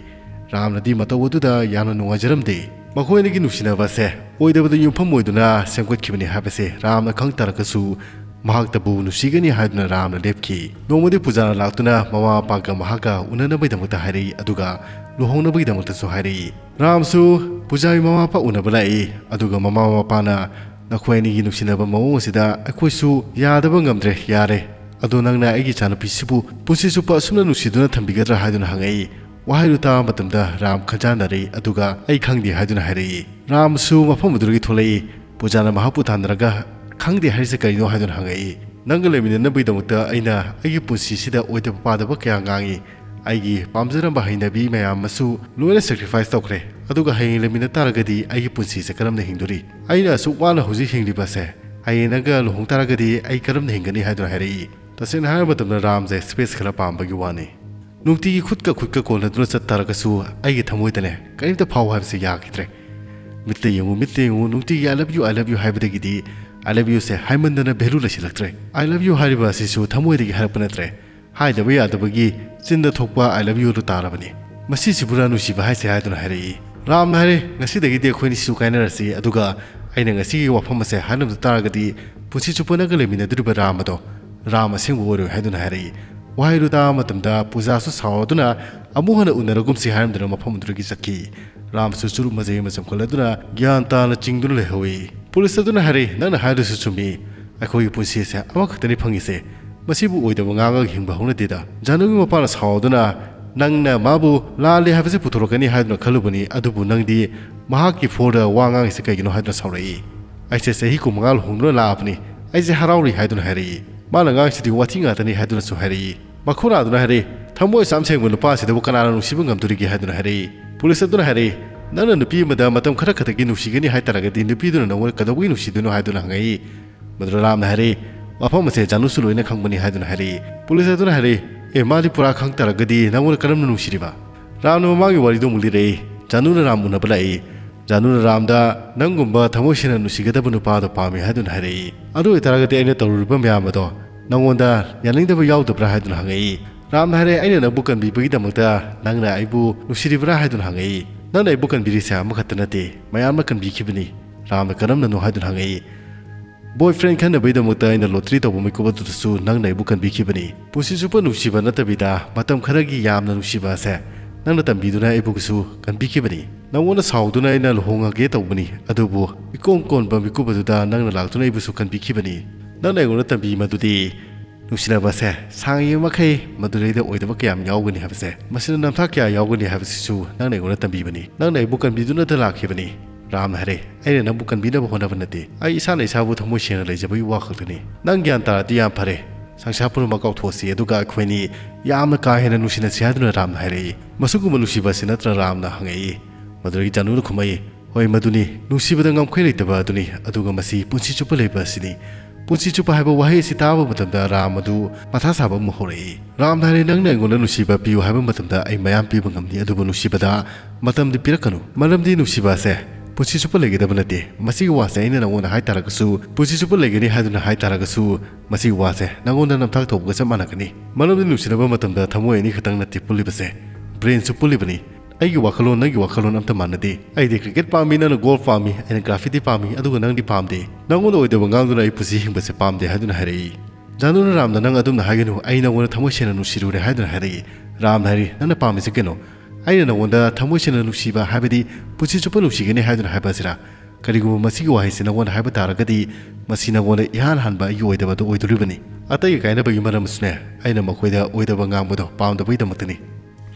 ꯔꯥꯝꯅꯗꯤ ꯃꯇꯧ ꯑꯗꯨꯗ ꯌꯥꯝꯅ ꯅꯨꯡꯉꯥꯏꯖꯔꯝꯗꯦ꯫ ꯃꯈꯣꯏ ꯑꯅꯤꯒꯤ ꯅꯨꯡꯁꯤꯅꯕ ꯑꯁꯦ ꯑꯣꯏꯗꯕꯗ ꯌꯨꯝꯐꯝ ꯑꯣꯏꯗꯨꯅ ꯁꯦꯝꯒꯠꯈꯤꯕꯅꯤ ꯍꯥꯏꯕꯁꯦ ꯔꯥꯝꯅ ꯈꯪ ꯇꯥꯔꯒꯁꯨ ꯃꯍꯥꯛꯇꯕꯨ ꯅꯨꯡꯁꯤꯒꯅꯤ ꯍꯥꯏꯗꯨꯅ ꯔꯥꯝꯅ ꯂꯦꯞꯈꯤ꯫ ꯅꯣꯡꯃꯗꯤ ꯄꯨꯖꯥꯅ ꯂꯥꯛꯇꯨꯅ ꯃꯃꯥ ꯃꯄꯥꯒ ꯃꯍꯥꯛꯀ ꯎꯅꯅꯕꯒꯤꯗꯃꯛꯇ ꯍꯥꯏꯔꯛꯏ, ꯑꯗꯨꯒ ꯂꯨꯍꯣꯡꯅꯕꯒꯤꯗꯃꯛꯇꯁꯨ ꯍꯥꯏꯔꯛꯏ꯫ ꯔꯥꯝꯁꯨ ꯄꯨꯖꯥꯒꯤ ꯃꯃꯥ ꯃꯄꯥ ꯎꯅꯕ ꯂꯥꯛꯏ, ꯑꯗꯨꯒ ꯃꯃꯥ ꯃꯄꯥꯅ, "ꯅꯈꯣꯏ ꯑꯅꯤꯒꯤ ꯅꯨꯡꯁꯤꯅꯕ ꯃꯑꯣꯡ ꯑꯁꯤꯗ ꯑꯩꯈꯣꯏꯁꯨ ꯌꯥꯗꯕ ꯉꯝꯗ꯭ꯔꯦ, ꯌꯥꯔꯦ꯫ ꯑꯗꯣ ꯅꯪꯅ ꯑꯩꯒꯤ ꯏꯆꯥꯅꯨꯄꯤꯁꯤꯕꯨ ꯄꯨꯟꯁꯤ ꯆꯨꯞꯄ ꯑꯁꯨꯝꯅ ꯅꯨꯡꯁꯤꯗꯨꯅ ꯊꯝꯕꯤꯒꯗ꯭ꯔꯥ?" ꯍꯥꯏꯗꯨꯅ ꯍꯪꯉꯛꯏ꯫ ꯋꯥꯍꯩꯗꯨ ꯇꯥꯕ ꯃꯇꯝꯗ ꯔꯥꯝ ꯈꯟꯖꯥꯟꯅꯔꯛꯏ, ꯑꯗꯨꯒ "ꯑꯩ ꯈꯪꯗꯦ" ꯍꯥꯏꯗꯨꯅ ꯍꯥꯏꯔꯛꯏ꯫ ꯔꯥꯝꯁꯨ ꯃꯐꯝ ꯑꯗꯨꯗꯒꯤ ꯊꯣꯛꯂꯛꯏ꯫ ꯄꯨꯖꯥꯅ ꯃꯍꯥꯛꯄꯨ ꯊꯥꯅꯔꯒ, "ꯈꯪꯗꯦ ꯍꯥꯏꯔꯤꯁꯦ ꯀꯔꯤꯅꯣ?" ꯍꯥꯏꯗꯨꯅ ꯍꯪꯉꯛꯏ꯫ "ꯅꯪꯒ ꯂꯩꯃꯤꯟꯅꯅꯕꯒꯤꯗꯃꯛꯇ ꯑꯩꯅ ꯑꯩꯒꯤ ꯄꯨꯟꯁꯤꯁꯤꯗ ꯑꯣꯏꯗꯕ ꯄꯥꯗꯕ ꯀꯌꯥ ꯉꯥꯡꯉꯤ꯫ ꯑꯩꯒꯤ ꯄꯥꯝꯖꯔꯝꯕ ꯍꯩꯅꯕꯤ ꯃꯌꯥꯝ ꯑꯃꯁꯨ ꯂꯣꯏꯅ sacrifice ꯇꯧꯈ꯭ꯔꯦ꯫ ꯑꯗꯨꯒ ꯍꯌꯦꯡ ꯂꯩꯃꯤꯟꯅ ꯇꯥꯔꯒꯗꯤ ꯑꯩꯒꯤ ꯄꯨꯟꯁꯤꯁꯦ ꯀꯔꯝꯅ ꯍꯤꯡꯗꯣꯔꯤ? ꯑꯩꯅ ꯑꯁꯨꯛ ꯋꯥꯅ ꯍꯧꯖꯤꯛ ꯍꯤꯡꯂꯤꯕꯁꯦ, ꯍꯌꯦꯡ ꯅꯪꯒ ꯂꯨꯍꯣꯡ ꯇꯥꯔꯒꯗꯤ ꯑꯩ ꯀꯔꯝꯅ ꯍꯤꯡꯒꯅꯤ?" ꯍꯥꯏꯗꯨꯅ ꯍꯥꯏꯔꯛꯏ꯫ ꯇꯁꯦꯡꯅ ꯍꯥꯏꯔꯕ ꯃꯇꯝꯗ ꯔꯥꯝꯁꯦ space ꯈꯔ ꯄꯥꯝꯕꯒꯤ ꯋꯥꯅꯤ꯫ ꯅꯨꯡꯇꯤꯒꯤ ꯈꯨꯠꯀ ꯈꯨꯠꯀ ꯀꯣꯟꯅꯗꯨꯅ ꯆꯠ ꯇꯥꯔꯒꯁꯨ ꯑꯩꯒꯤ ꯊꯃꯣꯏꯗꯅꯦ ꯀꯔꯤꯝꯇ ꯐꯥꯎ ꯍꯥꯏꯕꯁꯦ ꯌꯥꯈꯤꯗ꯭ꯔꯦ꯫ ꯃꯤꯠꯇ ꯌꯦꯡꯉꯨ, ꯃꯤꯠꯇ ꯌꯦꯡꯉꯨ, ꯅꯨꯡꯇꯤꯒꯤ "I love you, I love you" ꯍꯥꯏꯕꯗꯒꯤꯗꯤ "I love you" say ꯍꯥꯏꯃꯟꯗꯅ value ꯂꯩꯁꯤꯜꯂꯛꯇ꯭ꯔꯦ꯫ "I love you" ꯍꯥꯏꯔꯤꯕ ꯑꯁꯤꯁꯨ ꯊꯃꯣꯏꯗꯒꯤ ꯍꯥꯏꯔꯛꯄ ꯅꯠꯇ꯭ꯔꯦ꯫ ꯍꯥꯏꯗꯕ ꯌꯥꯗꯕꯒꯤ ꯆꯤꯟꯗ ꯊꯣꯛꯄ "I love you" ꯗꯨ ꯇꯥꯔꯕꯅꯤ꯫ "ꯃꯁꯤꯁꯤꯕꯨꯔꯥ ꯅꯨꯡꯁꯤꯕ ꯍꯥꯏꯁꯦ?" ꯍꯥꯏꯗꯨꯅ ꯍꯥꯏꯔꯛꯏ꯫ ꯔꯥꯝꯅ ꯍꯥꯏꯔꯦ, "ꯉꯁꯤꯗꯒꯤꯗꯤ ꯑꯩꯈꯣꯏ ꯑꯅꯤꯁꯨ ꯀꯥꯏꯅꯔꯁꯤ, ꯑꯗꯨꯒ ꯑꯩꯅ ꯉꯁꯤꯒꯤ ꯋꯥꯐꯝ ꯑꯁꯦ ꯍꯥꯏꯔꯝꯗ ꯇꯥꯔꯒꯗꯤ ꯄꯨꯟꯁꯤ ꯆꯨꯞꯄ ꯅꯪꯒ ꯂꯩꯃꯤꯟꯅꯗꯣꯔꯤꯕ ꯔꯥꯝ ꯑꯗꯣ ꯔꯥꯝ ꯑꯁꯦꯡꯕ ꯑꯣꯏꯔꯣꯏ" ꯍꯥꯏꯗꯨꯅ ꯍꯥꯏꯔꯛꯏ꯫ ꯋꯥꯍꯩꯗꯨ ꯇꯥꯕ ꯃꯇꯝꯗ ꯄꯨꯖꯥꯁꯨ ꯁꯥꯎꯔꯗꯨꯅ "ꯑꯃꯨꯛ ꯍꯟꯅ ꯎꯅꯔꯒꯨꯝꯁꯤ" ꯍꯥꯏꯔꯝꯗꯨꯅ ꯃꯐꯝ ꯑꯗꯨꯗꯒꯤ ꯆꯠꯈꯤ꯫ ꯔꯥꯝꯁꯨ ꯆꯨꯔꯨꯞ ꯃꯆꯩ ꯑꯃ ꯆꯨꯝꯈꯠꯂꯗꯨꯅ ꯒ꯭ꯌꯥꯟ ꯇꯥꯅ ꯆꯤꯡꯗꯨꯅ ꯂꯩꯍꯧꯏ꯫ ꯄꯨꯂꯤꯁ ꯑꯗꯨꯅ ꯍꯥꯏꯔꯛꯏ, "ꯅꯪꯅ ꯍꯥꯏꯗꯨꯁꯨ ꯆꯨꯝꯃꯤ꯫ ꯑꯩꯈꯣꯏꯒꯤ ꯄꯨꯟꯁꯤ ꯑꯁꯦ ꯑꯃꯈꯛꯇꯅꯤ ꯐꯪꯉꯤꯁꯦ꯫ ꯃꯁꯤꯕꯨ ꯑꯣꯏꯗꯕ ꯉꯥꯡꯉꯒ ꯍꯤꯡꯕ ꯍꯧꯅꯗꯦꯗ꯫" ꯖꯥꯅꯨꯒꯤ ꯃꯄꯥꯅ ꯁꯥꯎꯗꯨꯅ, "ꯅꯪꯅ ꯃꯥꯕꯨ ꯂꯥꯜꯂꯦ ꯍꯥꯏꯕꯁꯤ ꯄꯨꯊꯣꯔꯛꯀꯅꯤ ꯍꯥꯏꯗꯨꯅ ꯈꯜꯂꯨꯕꯅꯤ, ꯑꯗꯨꯕꯨ ꯅꯪꯗꯤ ꯃꯍꯥꯛꯀꯤ ꯐꯣꯔꯗ ꯋꯥ ꯉꯥꯡꯉꯤꯁꯦ ꯀꯩꯒꯤꯅꯣ?" ꯍꯥꯏꯗꯨꯅ ꯁꯥꯎꯔꯛꯏ꯫ "ꯑꯩꯁꯦ ꯆꯍꯤ ꯀꯨꯟꯃꯉꯥ ꯂꯨꯍꯣꯡꯗꯨꯅ ꯂꯥꯛꯑꯕꯅꯤ, ꯑꯩꯁꯦ ꯍꯔꯥꯎꯔꯤ" ꯍꯥꯏꯗꯨꯅ ꯍꯥꯏꯔꯛꯏ꯫ ꯃꯥꯅ ꯉꯥꯡꯉꯤꯁꯤꯗꯤ ꯋꯥꯊꯤ ꯉꯥꯛꯇꯅꯤ ꯍꯥꯏꯗꯨꯅꯁꯨ ꯍꯥꯏꯔꯛꯏ꯫ ꯃꯈꯨꯔꯥꯗꯨꯅ ꯍꯥꯏꯔꯛꯏ, "ꯊꯃꯣꯏ ꯑꯁꯨꯛ ꯌꯥꯝ ꯁꯦꯡꯕ ꯅꯨꯄꯥꯁꯤꯗꯕꯨ ꯀꯅꯥꯅ ꯅꯨꯡꯁꯤꯕ ꯉꯝꯗꯣꯔꯤꯒꯦ?" ꯍꯥꯏꯗꯨꯅ ꯍꯥꯏꯔꯛꯏ꯫ ꯄꯨꯂꯤꯁ ꯑꯗꯨꯅ ꯍꯥꯏꯔꯛꯏ, "ꯅꯪꯅ ꯅꯨꯄꯤ ꯑꯃꯗ ꯃꯇꯝ ꯈꯔ ꯈꯛꯇꯒꯤ ꯅꯨꯡꯁꯤꯒꯅꯤ ꯍꯥꯏ ꯇꯥꯔꯒꯗꯤ ꯅꯨꯄꯤꯗꯨꯅ ꯅꯪꯉꯣꯟꯗ ꯀꯩꯗꯧꯕꯒꯤ ꯅꯨꯡꯁꯤꯗꯣꯏꯅꯣ?" ꯍꯥꯏꯗꯨꯅ ꯍꯪꯉꯛꯏ꯫ ꯃꯗꯨꯗ ꯔꯥꯝꯅ ꯍꯥꯏꯔꯛꯏ, "ꯋꯥꯐꯝ ꯑꯁꯦ ꯖꯥꯅꯨꯁꯨ ꯂꯣꯏꯅ ꯈꯪꯕꯅꯤ" ꯍꯥꯏꯗꯨꯅ ꯍꯥꯏꯔꯛꯏ꯫ ꯄꯨꯂꯤꯁ ꯑꯗꯨꯅ ꯍꯥꯏꯔꯛꯏ, "ꯑꯦ, ꯃꯥꯗꯤ ꯄꯨꯔꯥ ꯈꯪ ꯇꯥꯔꯒꯗꯤ ꯅꯪꯉꯣꯟꯗ ꯀꯔꯝꯅ ꯅꯨꯡꯁꯤꯔꯤꯕ?" ꯔꯥꯝꯅ ꯃꯃꯥꯡꯒꯤ ꯋꯥꯔꯤꯗꯨ ꯑꯃꯨꯛ ꯂꯤꯔꯛꯏ꯫ ꯖꯥꯅꯨꯅ ꯔꯥꯝ ꯎꯅꯕ ꯂꯥꯛꯏ꯫ ꯖꯥꯅꯨꯅ ꯔꯥꯝꯗ, "ꯅꯪꯒꯨꯝꯕ ꯊꯃꯣꯏ ꯁꯦꯡꯅ ꯅꯨꯡꯁꯤꯒꯗꯕ ꯅꯨꯄꯥꯗꯣ ꯄꯥꯝꯃꯤ" ꯍꯥꯏꯗꯨꯅ ꯍꯥꯏꯔꯛꯏ꯫ "ꯑꯗꯨ ꯑꯣꯏꯇꯥꯔꯒꯗꯤ ꯑꯩꯅ ꯇꯧꯔꯨꯔꯤꯕ ꯃꯌꯥꯝ ꯑꯗꯣ ꯅꯪꯉꯣꯟꯗ ꯌꯥꯅꯤꯡꯗꯕ ꯌꯥꯎꯗꯕ꯭ꯔꯥ?" ꯍꯥꯏꯗꯨꯅ ꯍꯪꯉꯛꯏ꯫ ꯔꯥꯝꯅ ꯍꯥꯏꯔꯛꯏ, "ꯑꯩꯅ ꯅꯪꯕꯨ ꯀꯟꯕꯤꯕꯒꯤꯗꯃꯛꯇ ꯅꯪꯅ ꯑꯩꯕꯨ ꯅꯨꯡꯁꯤꯔꯤꯕ꯭ꯔꯥ?" ꯍꯥꯏꯗꯨꯅ ꯍꯪꯉꯛꯏ꯫ "ꯅꯪꯅ ꯑꯩꯕꯨ ꯀꯟꯕꯤꯔꯤꯁꯦ ꯑꯃꯈꯛꯇ ꯅꯠꯇꯦ, ꯃꯌꯥꯝꯅ ꯀꯟꯕꯤꯈꯤꯕꯅꯤ꯫" ꯔꯥꯝꯅ ꯀꯔꯝꯅꯅꯣ ꯍꯥꯏꯗꯨꯅ ꯍꯪꯉꯛꯏ꯫ Boyfriend ꯈꯟꯅꯕꯒꯤꯗꯃꯛꯇ ꯑꯩꯅ lottery ꯇꯧꯕ ꯃꯤꯀꯨꯞ ꯑꯗꯨꯗꯁꯨ ꯅꯪꯅ ꯑꯩꯕꯨ ꯀꯟꯕꯤꯈꯤꯕꯅꯤ꯫ ꯄꯨꯟꯁꯤ ꯆꯨꯞꯄ ꯅꯨꯡꯁꯤꯕ ꯅꯠꯇꯕꯤꯗ ꯃꯇꯝ ꯈꯔꯒꯤ ꯌꯥꯝꯅ ꯅꯨꯡꯁꯤꯕ ꯑꯁꯦ ꯅꯪꯅ ꯇꯝꯕꯤꯗꯨꯅ ꯑꯩꯕꯨꯁꯨ ꯀꯟꯕꯤꯈꯤꯕꯅꯤ꯫ ꯅꯪꯉꯣꯟꯗ ꯁꯥꯎꯗꯨꯅ ꯑꯩꯅ ꯂꯨꯍꯣꯡꯉꯒꯦ ꯇꯧꯕꯅꯤ, ꯑꯗꯨꯕꯨ ꯏꯀꯣꯟ ꯀꯣꯟꯕ ꯃꯤꯀꯨꯞ ꯑꯗꯨꯗ ꯅꯪꯅ ꯂꯥꯛꯇꯨꯅ ꯑꯩꯕꯨꯁꯨ ꯀꯟꯕꯤꯈꯤꯕꯅꯤ꯫ ꯅꯪꯅ ꯑꯩꯉꯣꯟꯗ ꯇꯝꯕꯤ ꯃꯗꯨꯗꯤ ꯅꯨꯡꯁꯤꯅꯕꯁꯦ ꯁꯥꯡꯉꯤꯕ ꯃꯈꯩ ꯃꯗꯨꯗꯩꯗ ꯑꯣꯏꯗꯕ ꯀꯌꯥꯝ ꯌꯥꯎꯒꯅꯤ ꯍꯥꯏꯕꯁꯦ, ꯃꯁꯤꯗ ꯅꯝꯊꯥꯛ ꯀꯌꯥ ꯌꯥꯎꯒꯅꯤ ꯍꯥꯏꯕꯁꯤꯁꯨ ꯅꯪꯅ ꯑꯩꯉꯣꯟꯗ ꯇꯝꯕꯤꯕꯅꯤ꯫ ꯅꯪꯅ ꯑꯩꯕꯨ ꯀꯟꯕꯤꯗꯨꯅꯇ ꯂꯥꯛꯈꯤꯕꯅꯤ꯫ ꯔꯥꯝꯅ ꯍꯥꯏꯔꯦ, "ꯑꯩꯅ ꯅꯪꯕꯨ ꯀꯟꯕꯤꯅꯕ ꯍꯣꯠꯅꯕ ꯅꯠꯇꯦ, ꯑꯩ ꯏꯁꯥꯅ ꯏꯁꯥꯕꯨ ꯊꯃꯣꯏ ꯁꯦꯡꯅ ꯂꯩꯖꯕꯒꯤ ꯋꯥ ꯈꯛꯇꯅꯤ꯫ ꯅꯪ ꯒ꯭ꯌꯥꯟ ꯇꯥꯔꯗꯤ ꯌꯥꯝ ꯐꯔꯦ꯫ ꯁꯪꯁꯥꯔ ꯄꯨꯝꯅꯃꯛ ꯀꯥꯎꯊꯣꯛꯑꯁꯤ, ꯑꯗꯨꯒ ꯑꯩꯈꯣꯏꯅꯤ ꯌꯥꯝꯅ ꯀꯥ ꯍꯦꯟꯅ ꯅꯨꯡꯁꯤꯅꯁꯤ" ꯍꯥꯏꯗꯨꯅ ꯔꯥꯝꯅ ꯍꯥꯏꯔꯛꯏ꯫ ꯃꯁꯤꯒꯨꯝꯕ ꯅꯨꯡꯁꯤꯕ ꯑꯁꯤ ꯅꯠꯇ꯭ꯔ ꯔꯥꯝꯅ ꯍꯪꯉꯛꯏ꯫ ꯃꯗꯨꯗꯒꯤ ꯖꯥꯅꯨꯅ ꯈꯨꯝꯃꯛꯏ, "ꯍꯣꯏ, ꯃꯗꯨꯅꯤ꯫ ꯅꯨꯡꯁꯤꯕꯗ ꯉꯝꯈꯩ ꯂꯩꯇꯕ ꯑꯗꯨꯅꯤ, ꯑꯗꯨꯒ ꯃꯁꯤ ꯄꯨꯟꯁꯤ ꯆꯨꯞꯄ ꯂꯩꯕ ꯑꯁꯤꯅꯤ"꯫ ꯄꯨꯟꯁꯤ ꯆꯨꯞꯄ ꯍꯥꯏꯕ ꯋꯥꯍꯩ ꯑꯁꯤ ꯇꯥꯕ ꯃꯇꯝꯗ ꯔꯥꯝ ꯑꯗꯨ ꯃꯊꯥ ꯁꯥꯕ ꯑꯃ ꯍꯧꯔꯛꯏ꯫ ꯔꯥꯝꯅ ꯍꯥꯏꯔꯦ, "ꯅꯪꯅ ꯑꯩꯉꯣꯟꯗ ꯅꯨꯡꯁꯤꯕ ꯄꯤꯌꯨ ꯍꯥꯏꯕ ꯃꯇꯝꯗ ꯑꯩ ꯃꯌꯥꯝ ꯄꯤꯕ ꯉꯝꯅꯤ, ꯑꯗꯨꯕꯨ ꯅꯨꯡꯁꯤꯕꯗ ꯃꯇꯝꯗꯤ ꯄꯤꯔꯛꯀꯅꯨ꯫ ꯃꯔꯝꯗꯤ ꯅꯨꯡꯁꯤꯕ ꯑꯁꯦ ꯄꯨꯟꯁꯤ ꯆꯨꯞꯄ ꯂꯩꯒꯗꯕ ꯅꯠꯇꯦ꯫ ꯃꯁꯤꯒꯤ ꯋꯥꯁꯦ ꯑꯩꯅ ꯅꯪꯉꯣꯟꯗ ꯍꯥꯏꯇꯥꯔꯒꯁꯨ, ꯄꯨꯟꯁꯤ ꯆꯨꯞꯄ ꯂꯩꯒꯅꯤ ꯍꯥꯏꯗꯨꯅ ꯍꯥꯏꯇꯥꯔꯒꯁꯨ, ꯃꯁꯤꯒꯤ ꯋꯥꯁꯦ ꯅꯪꯉꯣꯟꯗ ꯅꯝꯊꯥꯛ ꯇꯧꯕꯒ ꯆꯞ ꯃꯥꯟꯅꯒꯅꯤ꯫ ꯃꯔꯝꯗꯤ ꯅꯨꯡꯁꯤꯅꯕ ꯃꯇꯝꯗ ꯊꯃꯣꯏ ꯑꯅꯤ ꯈꯛꯇꯪ ꯅꯠꯇꯦ ꯄꯨꯜꯂꯤꯕꯁꯦ, brainꯁꯨ ꯄꯨꯜꯂꯤꯕꯅꯤ꯫ ꯑꯩꯒꯤ ꯋꯥꯈꯜꯂꯣꯟ, ꯅꯪꯒꯤ ꯋꯥꯈꯜꯂꯣꯟ ꯑꯝꯇ ꯃꯥꯟꯅꯗꯦ꯫ ꯑꯩꯗꯤ cricket ꯄꯥꯝꯃꯤ, ꯅꯪꯅ golf ꯄꯥꯝꯃꯤ, ꯑꯩꯅ graffiti ꯄꯥꯝꯃꯤ, ꯑꯗꯨꯒ ꯅꯪꯗꯤ ꯄꯥꯝꯗꯦ꯫ ꯅꯪꯉꯣꯟꯗ ꯑꯣꯏꯗꯕ ꯉꯥꯡꯗꯨꯅ ꯑꯩ ꯄꯨꯟꯁꯤ ꯍꯤꯡꯕꯁꯦ ꯄꯥꯝꯗꯦ" ꯍꯥꯏꯗꯨꯅ ꯍꯥꯏꯔꯛꯏ꯫ ꯖꯥꯅꯨꯅ ꯔꯥꯝꯗ, "ꯅꯪ ꯑꯗꯨꯝꯅ ꯍꯥꯏꯒꯅꯨ, ꯑꯩ ꯅꯪꯉꯣꯟꯗ ꯊꯃꯣꯏ ꯁꯦꯡꯅ ꯅꯨꯡꯁꯤꯔꯨꯔꯦ" ꯍꯥꯏꯗꯨꯅ ꯍꯥꯏꯔꯛꯏ꯫ ꯔꯥꯝꯅ ꯍꯥꯏꯔꯤ, "ꯅꯪꯅ ꯄꯥꯝꯃꯤꯁꯦ ꯀꯩꯅꯣ? ꯑꯩꯅ ꯅꯪꯉꯣꯟꯗ ꯊꯃꯣꯏ ꯁꯦꯡꯅ ꯅꯨꯡꯁꯤꯕ, ꯍꯥꯏꯕꯗꯤ ꯄꯨꯟꯁꯤ ꯆꯨꯞꯄ ꯅꯨꯡꯁꯤꯒꯅꯤ ꯍꯥꯏꯗꯨꯅ ꯍꯥꯏꯕ ꯑꯁꯤꯔꯥ? ꯀꯔꯤꯒꯨꯝꯕ ꯃꯁꯤꯒꯤ ꯋꯥꯍꯩꯁꯤ ꯅꯪꯉꯣꯟꯗ ꯍꯥꯏꯕ ꯇꯥꯔꯒꯗꯤ, ꯃꯁꯤ ꯅꯪꯉꯣꯟꯗ ꯏꯍꯥꯟ ꯍꯥꯟꯕ ꯑꯩꯒꯤ ꯑꯣꯏꯗꯕ ꯑꯗꯨ ꯑꯣꯏꯗꯣꯔꯤꯕꯅꯤ꯫ ꯑꯇꯩꯒ ꯀꯥꯏꯅꯕꯒꯤ ꯃꯔꯝꯁꯨꯅꯦ, ꯑꯩꯅ ꯃꯈꯣꯏꯗ ꯑꯣꯏꯗꯕ ꯉꯥꯡꯕꯗꯣ ꯄꯥꯝꯗꯕꯒꯤꯗꯃꯛꯇꯅꯤ꯫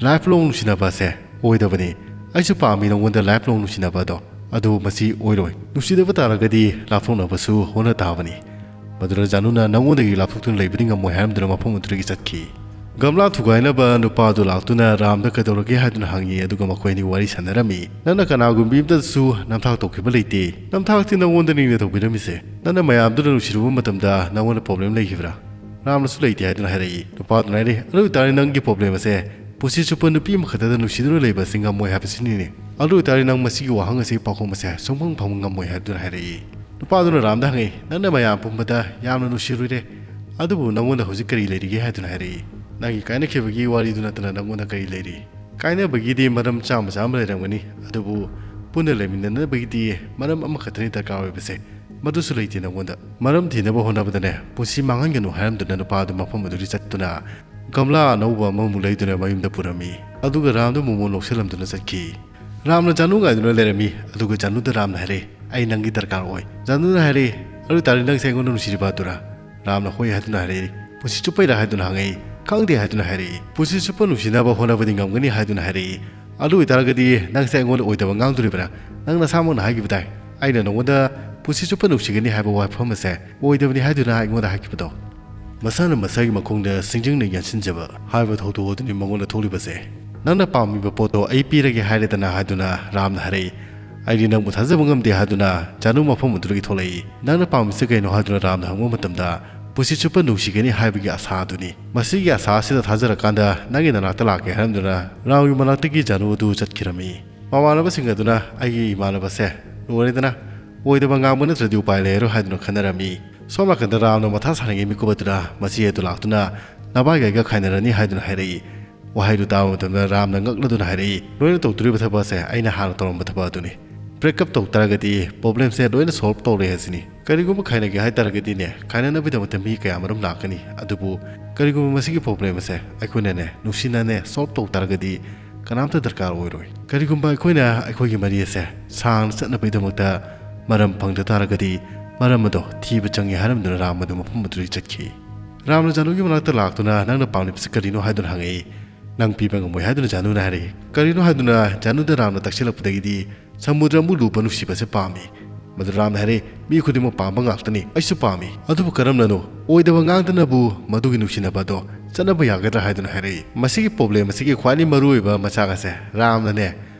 Life long ꯅꯨꯡꯁꯤꯅꯕ ꯑꯁꯦ ꯑꯣꯏꯗꯕꯅꯤ꯫ ꯑꯩꯁꯨ ꯄꯥꯝꯃꯤ ꯅꯪꯉꯣꯟꯗ life long ꯅꯨꯡꯁꯤꯅꯕ ꯑꯗꯣ, ꯑꯗꯨ ꯃꯁꯤ ꯑꯣꯏꯔꯣꯏ꯫ ꯅꯨꯡꯁꯤꯅꯕ ꯇꯥꯔꯒꯗꯤ ꯂꯥꯞꯊꯣꯛꯅꯕꯁꯨ ꯍꯣꯠꯅ ꯇꯥꯕꯅꯤ"꯫ ꯃꯗꯨꯗ ꯖꯥꯅꯨꯅ ꯅꯪꯉꯣꯟꯗꯒꯤ ꯂꯥꯞꯊꯣꯛꯇꯨꯅ ꯂꯩꯕꯗꯤ ꯉꯝꯃꯣꯏ ꯍꯥꯏꯔꯝꯗꯨꯅ ꯃꯐꯝ ꯑꯗꯨꯗꯒꯤ ꯆꯠꯈꯤ꯫ ꯒꯝꯂꯥ ꯊꯨꯒꯥꯏꯅꯕ ꯅꯨꯄꯥꯗꯨ ꯂꯥꯛꯇꯨꯅ ꯔꯥꯝꯗ ꯀꯩꯗꯧꯔꯒꯦ ꯍꯥꯏꯗꯨꯅ ꯍꯪꯉꯤ, ꯑꯗꯨꯒ ꯃꯈꯣꯏ ꯑꯅꯤ ꯋꯥꯔꯤ ꯁꯥꯟꯅꯔꯝꯃꯤ꯫ "ꯅꯪꯅ ꯀꯅꯥꯒꯨꯝꯕꯤ ꯑꯃꯇꯁꯨ ꯅꯝꯊꯥꯛ ꯇꯧꯈꯤꯕ ꯂꯩꯇꯦ꯫ ꯅꯝꯊꯥꯛꯇꯤ ꯅꯪꯉꯣꯟꯗꯅꯤꯅ ꯇꯧꯕꯤꯔꯝꯃꯤꯁꯦ꯫ ꯅꯪꯅ ꯃꯌꯥꯝꯗꯨꯅ ꯅꯨꯡꯁꯤꯔꯨꯕ ꯃꯇꯝꯗ ꯅꯪꯉꯣꯟꯗ problem ꯂꯩꯈꯤꯕ꯭ꯔꯥ?" ꯔꯥꯝꯅꯁꯨ ꯂꯩꯇꯦ ꯍꯥꯏꯗꯨꯅ ꯍꯥꯏꯔꯛꯏ꯫ ꯅꯨꯄꯥꯗꯨꯅ ꯍꯥꯏꯔꯛꯏ, "ꯑꯗꯨ ꯑꯣꯏꯇꯥꯔꯗꯤ ꯅꯪꯒꯤ problem ꯑꯁꯦ ꯄꯨꯟꯁꯤ ꯆꯨꯞꯄ ꯅꯨꯄꯤ ꯑꯃꯈꯛꯇꯗ ꯅꯨꯡꯁꯤꯗꯨꯅ ꯂꯩꯕ ꯑꯁꯤ ꯉꯝꯃꯣꯏ ꯍꯥꯏꯕꯁꯤꯅꯤꯅꯦ꯫ ꯑꯗꯨ ꯑꯣꯏꯇꯥꯔꯗꯤ ꯅꯪ ꯃꯁꯤꯒꯤ ꯋꯥꯍꯪ ꯑꯁꯤ ꯄꯥꯎꯈꯨꯝ ꯑꯁꯦ ꯁꯨꯡꯐꯪ ꯐꯪꯕ ꯉꯝꯃꯣꯏ" ꯍꯥꯏꯗꯨꯅ ꯍꯥꯏꯔꯛꯏ꯫ ꯅꯨꯄꯥꯗꯨꯅ ꯔꯥꯝꯗ ꯍꯪꯉꯤ, "ꯅꯪꯅ ꯃꯌꯥꯝ ꯄꯨꯝꯕꯗ ꯌꯥꯝꯅ ꯅꯨꯡꯁꯤꯔꯨꯔꯦ, ꯑꯗꯨꯕꯨ ꯅꯪꯉꯣꯟꯗ ꯍꯧꯖꯤꯛ ꯀꯔꯤ ꯂꯩꯔꯤꯒꯦ?" ꯍꯥꯏꯗꯨꯅ ꯍꯥꯏꯔꯛꯏ꯫ "ꯅꯪꯒꯤ ꯀꯥꯏꯅꯈꯤꯕꯒꯤ ꯋꯥꯔꯤꯗꯨ ꯅꯠꯇꯅ ꯅꯪꯉꯣꯟꯗ ꯀꯔꯤ ꯂꯩꯔꯤ? ꯀꯥꯏꯅꯕꯒꯤꯗꯤ ꯃꯔꯝ ꯆꯥꯝꯃ ꯆꯥꯝꯃ ꯂꯩꯔꯝꯒꯅꯤ, ꯑꯗꯨꯕꯨ ꯄꯨꯟꯅ ꯂꯩꯃꯤꯟꯅꯅꯕꯒꯤꯗꯤ ꯃꯔꯝ ꯑꯃꯈꯛꯇꯅꯤ ꯗꯔꯀꯥꯔ ꯑꯣꯏꯕꯁꯦ꯫ "ꯃꯗꯨꯁꯨ ꯂꯩꯇꯦ ꯅꯉꯣꯟꯗ꯫ ꯃꯔꯝ ꯊꯤꯅꯕ ꯍꯣꯠꯅꯕꯗꯅꯦ ꯄꯨꯟꯁꯤ ꯃꯥꯡꯍꯟꯒꯅꯨ" ꯍꯥꯏꯔꯝꯗꯨꯅ ꯅꯨꯄꯥ ꯑꯗꯨ ꯃꯐꯝ ꯑꯗꯨꯗꯒꯤ ꯆꯠꯇꯨꯅ ꯒꯝꯂꯥ ꯑꯅꯧꯕ ꯑꯃꯃꯨꯛ ꯂꯩꯗꯨꯅ ꯃꯌꯨꯝꯗ ꯄꯨꯔꯝꯃꯤ꯫ ꯑꯗꯨꯒ ꯔꯥꯝꯗꯨ ꯃꯣꯃꯣꯟ ꯂꯧꯁꯤꯜꯂꯝꯗꯨꯅ ꯆꯠꯈꯤ꯫ ꯔꯥꯝꯅ ꯖꯥꯅꯨ ꯉꯥꯏꯗꯨꯅ ꯂꯩꯔꯝꯃꯤ꯫ ꯑꯗꯨꯒ ꯖꯥꯅꯨꯗ ꯔꯥꯝꯅ ꯍꯥꯏꯔꯦ, "ꯑꯩ ꯅꯪꯒꯤ ꯗꯔꯀꯥꯔ ꯑꯣꯏ"꯫ ꯖꯥꯅꯨꯅ ꯍꯥꯏꯔꯦ, "ꯑꯗꯨ ꯑꯣꯏꯇꯥꯔꯗꯤ ꯅꯪꯁꯦ ꯑꯩꯉꯣꯟꯗ ꯅꯨꯡꯁꯤꯔꯤꯕ ꯑꯗꯨꯔꯥ?" ꯔꯥꯝꯅ ꯍꯣꯏ ꯍꯥꯏꯗꯨꯅ ꯍꯥꯏꯔꯛꯏ꯫ "ꯄꯨꯟꯁꯤ ꯆꯨꯞꯄꯩꯔꯥ?" ꯍꯥꯏꯗꯨꯅ ꯍꯪꯉꯛꯏ꯫ "ꯈꯪꯗꯦ" ꯍꯥꯏꯗꯨꯅ ꯍꯥꯏꯔꯛꯏ꯫ "ꯄꯨꯟꯁꯤ ꯆꯨꯞꯄ ꯅꯨꯡꯁꯤꯅꯕ ꯍꯣꯠꯅꯕꯗꯤ ꯉꯝꯒꯅꯤ" ꯍꯥꯏꯗꯨꯅ ꯍꯥꯏꯔꯛꯏ꯫ "ꯑꯗꯨ ꯑꯣꯏꯇꯥꯔꯒꯗꯤ ꯅꯪꯁꯦ ꯑꯩꯉꯣꯟꯗ ꯑꯣꯏꯗꯕ ꯉꯥꯡꯗꯣꯔꯤꯕ꯭ꯔꯥ? ꯅꯪ ꯅꯁꯥꯃꯛꯅ ꯍꯥꯏꯈꯤꯕ ꯇꯥꯏ, ꯑꯩꯅ ꯅꯉꯣꯟꯗ ꯄꯨꯟꯁꯤ ꯆꯨꯞꯄ ꯅꯨꯡꯁꯤꯒꯅꯤ ꯍꯥꯏꯕ ꯋꯥꯐꯝ ꯑꯁꯦ ꯑꯣꯏꯗꯕꯅꯤ ꯍꯥꯏꯗꯨꯅ ꯑꯩꯉꯣꯟꯗ ꯍꯥꯏꯈꯤꯕꯗꯣ?" ꯃꯁꯥꯅ ꯃꯁꯥꯒꯤ ꯃꯈꯣꯡꯗ ꯁꯤꯡꯖꯪꯅ ꯌꯥꯟꯁꯤꯟꯖꯕ ꯍꯥꯏꯕ ꯊꯧꯗꯣꯛ ꯑꯗꯨꯅꯤ ꯃꯉꯣꯟꯗ ꯊꯣꯛꯂꯤꯕꯁꯦ꯫ "ꯅꯪꯅ ꯄꯥꯝꯃꯤꯕ ꯄꯣꯠꯇꯣ ꯑꯩ ꯄꯤꯔꯒꯦ ꯍꯥꯏꯔꯦꯗꯅ" ꯍꯥꯏꯗꯨꯅ ꯔꯥꯝꯅ ꯍꯥꯏꯔꯛꯏ꯫ "ꯑꯩꯗꯤ ꯅꯪꯕꯨ ꯊꯥꯖꯕ ꯉꯝꯗꯦ" ꯍꯥꯏꯗꯨꯅ ꯖꯥꯅꯨ ꯃꯐꯝ ꯑꯗꯨꯗꯒꯤ ꯊꯣꯛꯂꯛꯏ꯫ "ꯅꯪꯅ ꯄꯥꯝꯃꯤꯁꯤ ꯀꯩꯅꯣ?" ꯍꯥꯏꯗꯨꯅ ꯔꯥꯝꯅ ꯍꯪꯕ ꯃꯇꯝꯗ, "ꯄꯨꯟꯁꯤ ꯆꯨꯞꯄ ꯅꯨꯡꯁꯤꯒꯅꯤ ꯍꯥꯏꯕꯒꯤ ꯑꯁꯥ ꯑꯗꯨꯅꯤ꯫ ꯃꯁꯤꯒꯤ ꯑꯁꯥ ꯑꯁꯤꯗ ꯊꯥꯖꯔꯀꯥꯟꯗ ꯅꯪꯒꯤ ꯅꯅꯥꯛꯇ ꯂꯥꯛꯀꯦ" ꯍꯥꯏꯔꯝꯗꯨꯅ ꯔꯥꯝꯒꯤ ꯃꯅꯥꯛꯇꯒꯤ ꯖꯥꯅꯨ ꯑꯗꯨ ꯆꯠꯈꯤꯔꯝꯃꯤ꯫ ꯃꯃꯥꯟꯅꯕꯁꯤꯡ ꯑꯗꯨꯅ, "ꯑꯩꯒꯤ ꯏꯃꯥꯟꯅꯕꯁꯦ ꯂꯣꯏꯔꯦꯗꯅ, ꯑꯣꯏꯗꯕ ꯉꯥꯡꯕ ꯅꯠꯇ꯭ꯔꯗꯤ ꯎꯄꯥꯏ ꯂꯩꯔꯔꯣꯏ" ꯍꯥꯏꯗꯨꯅ ꯈꯟꯅꯔꯝꯃꯤ꯫ ꯁꯣꯝ ꯅꯥꯀꯟꯗ ꯔꯥꯝꯅ ꯃꯊꯥ ꯁꯥꯔꯤꯉꯩ ꯃꯤꯀꯨꯞ ꯑꯗꯨꯅ ꯃꯆꯦ ꯑꯗꯨ ꯂꯥꯛꯇꯨꯅ ꯅꯚꯥꯏꯒ ꯑꯩꯒ ꯈꯥꯏꯅꯔꯅꯤ ꯍꯥꯏꯗꯨꯅ ꯍꯥꯏꯔꯛꯏ꯫ ꯋꯥꯍꯩꯗꯨ ꯇꯥꯕ ꯃꯇꯝꯗ ꯔꯥꯝꯅ ꯉꯛꯂꯗꯨꯅ ꯍꯥꯏꯔꯛꯏ, "ꯂꯣꯏꯅ ꯇꯧꯗꯣꯔꯤꯕ ꯊꯕꯛ ꯑꯁꯦ ꯑꯩꯅ ꯍꯥꯟꯅ ꯇꯧꯔꯝꯕ ꯊꯕꯛ ꯑꯗꯨꯅꯤ꯫ Break up ꯇꯧ ꯇꯥꯔꯒꯗꯤ problem ꯁꯦ ꯂꯣꯏꯅ solve ꯇꯧꯔꯦ ꯍꯥꯏꯁꯤꯅꯤ꯫ ꯀꯔꯤꯒꯨꯝꯕ ꯈꯥꯏꯅꯒꯦ ꯍꯥꯏ ꯇꯥꯔꯒꯗꯤꯅꯦ, ꯈꯥꯏꯅꯅꯕꯒꯤꯗꯃꯛꯇ ꯃꯤ ꯀꯌꯥ ꯃꯔꯨꯝ ꯂꯥꯛꯀꯅꯤ꯫ ꯑꯗꯨꯕꯨ ꯀꯔꯤꯒꯨꯝꯕ ꯃꯁꯤꯒꯤ problem ꯑꯁꯦ ꯑꯩꯈꯣꯏꯅꯅꯦ ꯅꯨꯡꯁꯤꯅꯅꯦ solve ꯇꯧ ꯇꯥꯔꯒꯗꯤ ꯀꯅꯥꯝꯇ ꯗꯔꯀꯥꯔ ꯑꯣꯏꯔꯣꯏ꯫ ꯀꯔꯤꯒꯨꯝꯕ ꯑꯩꯈꯣꯏꯅ ꯑꯩꯈꯣꯏꯒꯤ ꯃꯔꯤ ꯑꯁꯦ ꯁꯥꯡꯅ ꯆꯠꯅꯕꯒꯤꯗꯃꯛꯇ ꯃꯔꯝ ꯐꯪꯗ ꯇꯥꯔꯒꯗꯤ ꯃꯔꯝ ꯑꯗꯣ ꯊꯤꯕ ꯆꯪꯉꯤ" ꯍꯥꯏꯔꯝꯗꯨꯅ ꯔꯥꯝ ꯑꯗꯨ ꯃꯐꯝ ꯑꯗꯨꯗꯒꯤ ꯆꯠꯈꯤ꯫ ꯔꯥꯝꯅ ꯖꯥꯅꯨꯒꯤ ꯃꯅꯥꯛꯇ ꯂꯥꯛꯇꯨꯅ, "ꯅꯪꯅ ꯄꯥꯝꯂꯤꯕꯁꯤ ꯀꯔꯤꯅꯣ?" ꯍꯥꯏꯗꯨꯅ ꯍꯪꯉꯛꯏ꯫ "ꯅꯪ ꯄꯤꯕ ꯉꯝꯃꯣꯏ" ꯍꯥꯏꯗꯨꯅ ꯖꯥꯅꯨꯅ ꯍꯥꯏꯔꯛꯏ꯫ ꯀꯔꯤꯅꯣ ꯍꯥꯏꯗꯨꯅ ꯖꯥꯅꯨꯗ ꯔꯥꯝꯅ ꯇꯛꯁꯤꯜꯂꯛꯄꯗꯒꯤꯗꯤ ꯁꯃꯨꯗ꯭ꯔ ꯑꯃꯨꯛ ꯂꯨꯕ ꯅꯨꯡꯁꯤꯕꯁꯦ ꯄꯥꯝꯃꯤ꯫ ꯃꯗꯨ ꯔꯥꯝꯅ ꯍꯥꯏꯔꯛꯏ, "ꯃꯤ ꯈꯨꯗꯤꯡꯃꯛ ꯄꯥꯝꯕ ꯉꯥꯛꯇꯅꯤ, ꯑꯩꯁꯨ ꯄꯥꯝꯃꯤ꯫ ꯑꯗꯨꯕꯨ ꯀꯔꯝꯅꯅꯣ? ꯑꯣꯏꯗꯕ ꯉꯥꯡꯗꯅꯕꯨ ꯃꯗꯨꯒꯤ ꯅꯨꯡꯁꯤꯅꯕ ꯑꯗꯣ ꯆꯠꯅꯕ ꯌꯥꯒꯗ꯭ꯔꯥ?" ꯍꯥꯏꯗꯨꯅ ꯍꯥꯏꯔꯛꯏ꯫ ꯃꯁꯤꯒꯤ problem ꯑꯁꯤꯒꯤ ꯈ꯭ꯋꯥꯏꯗꯒꯤ ꯃꯔꯨꯑꯣꯏꯕ ꯃꯆꯥꯛ ꯑꯁꯦ ꯔꯥꯝꯅꯅꯦ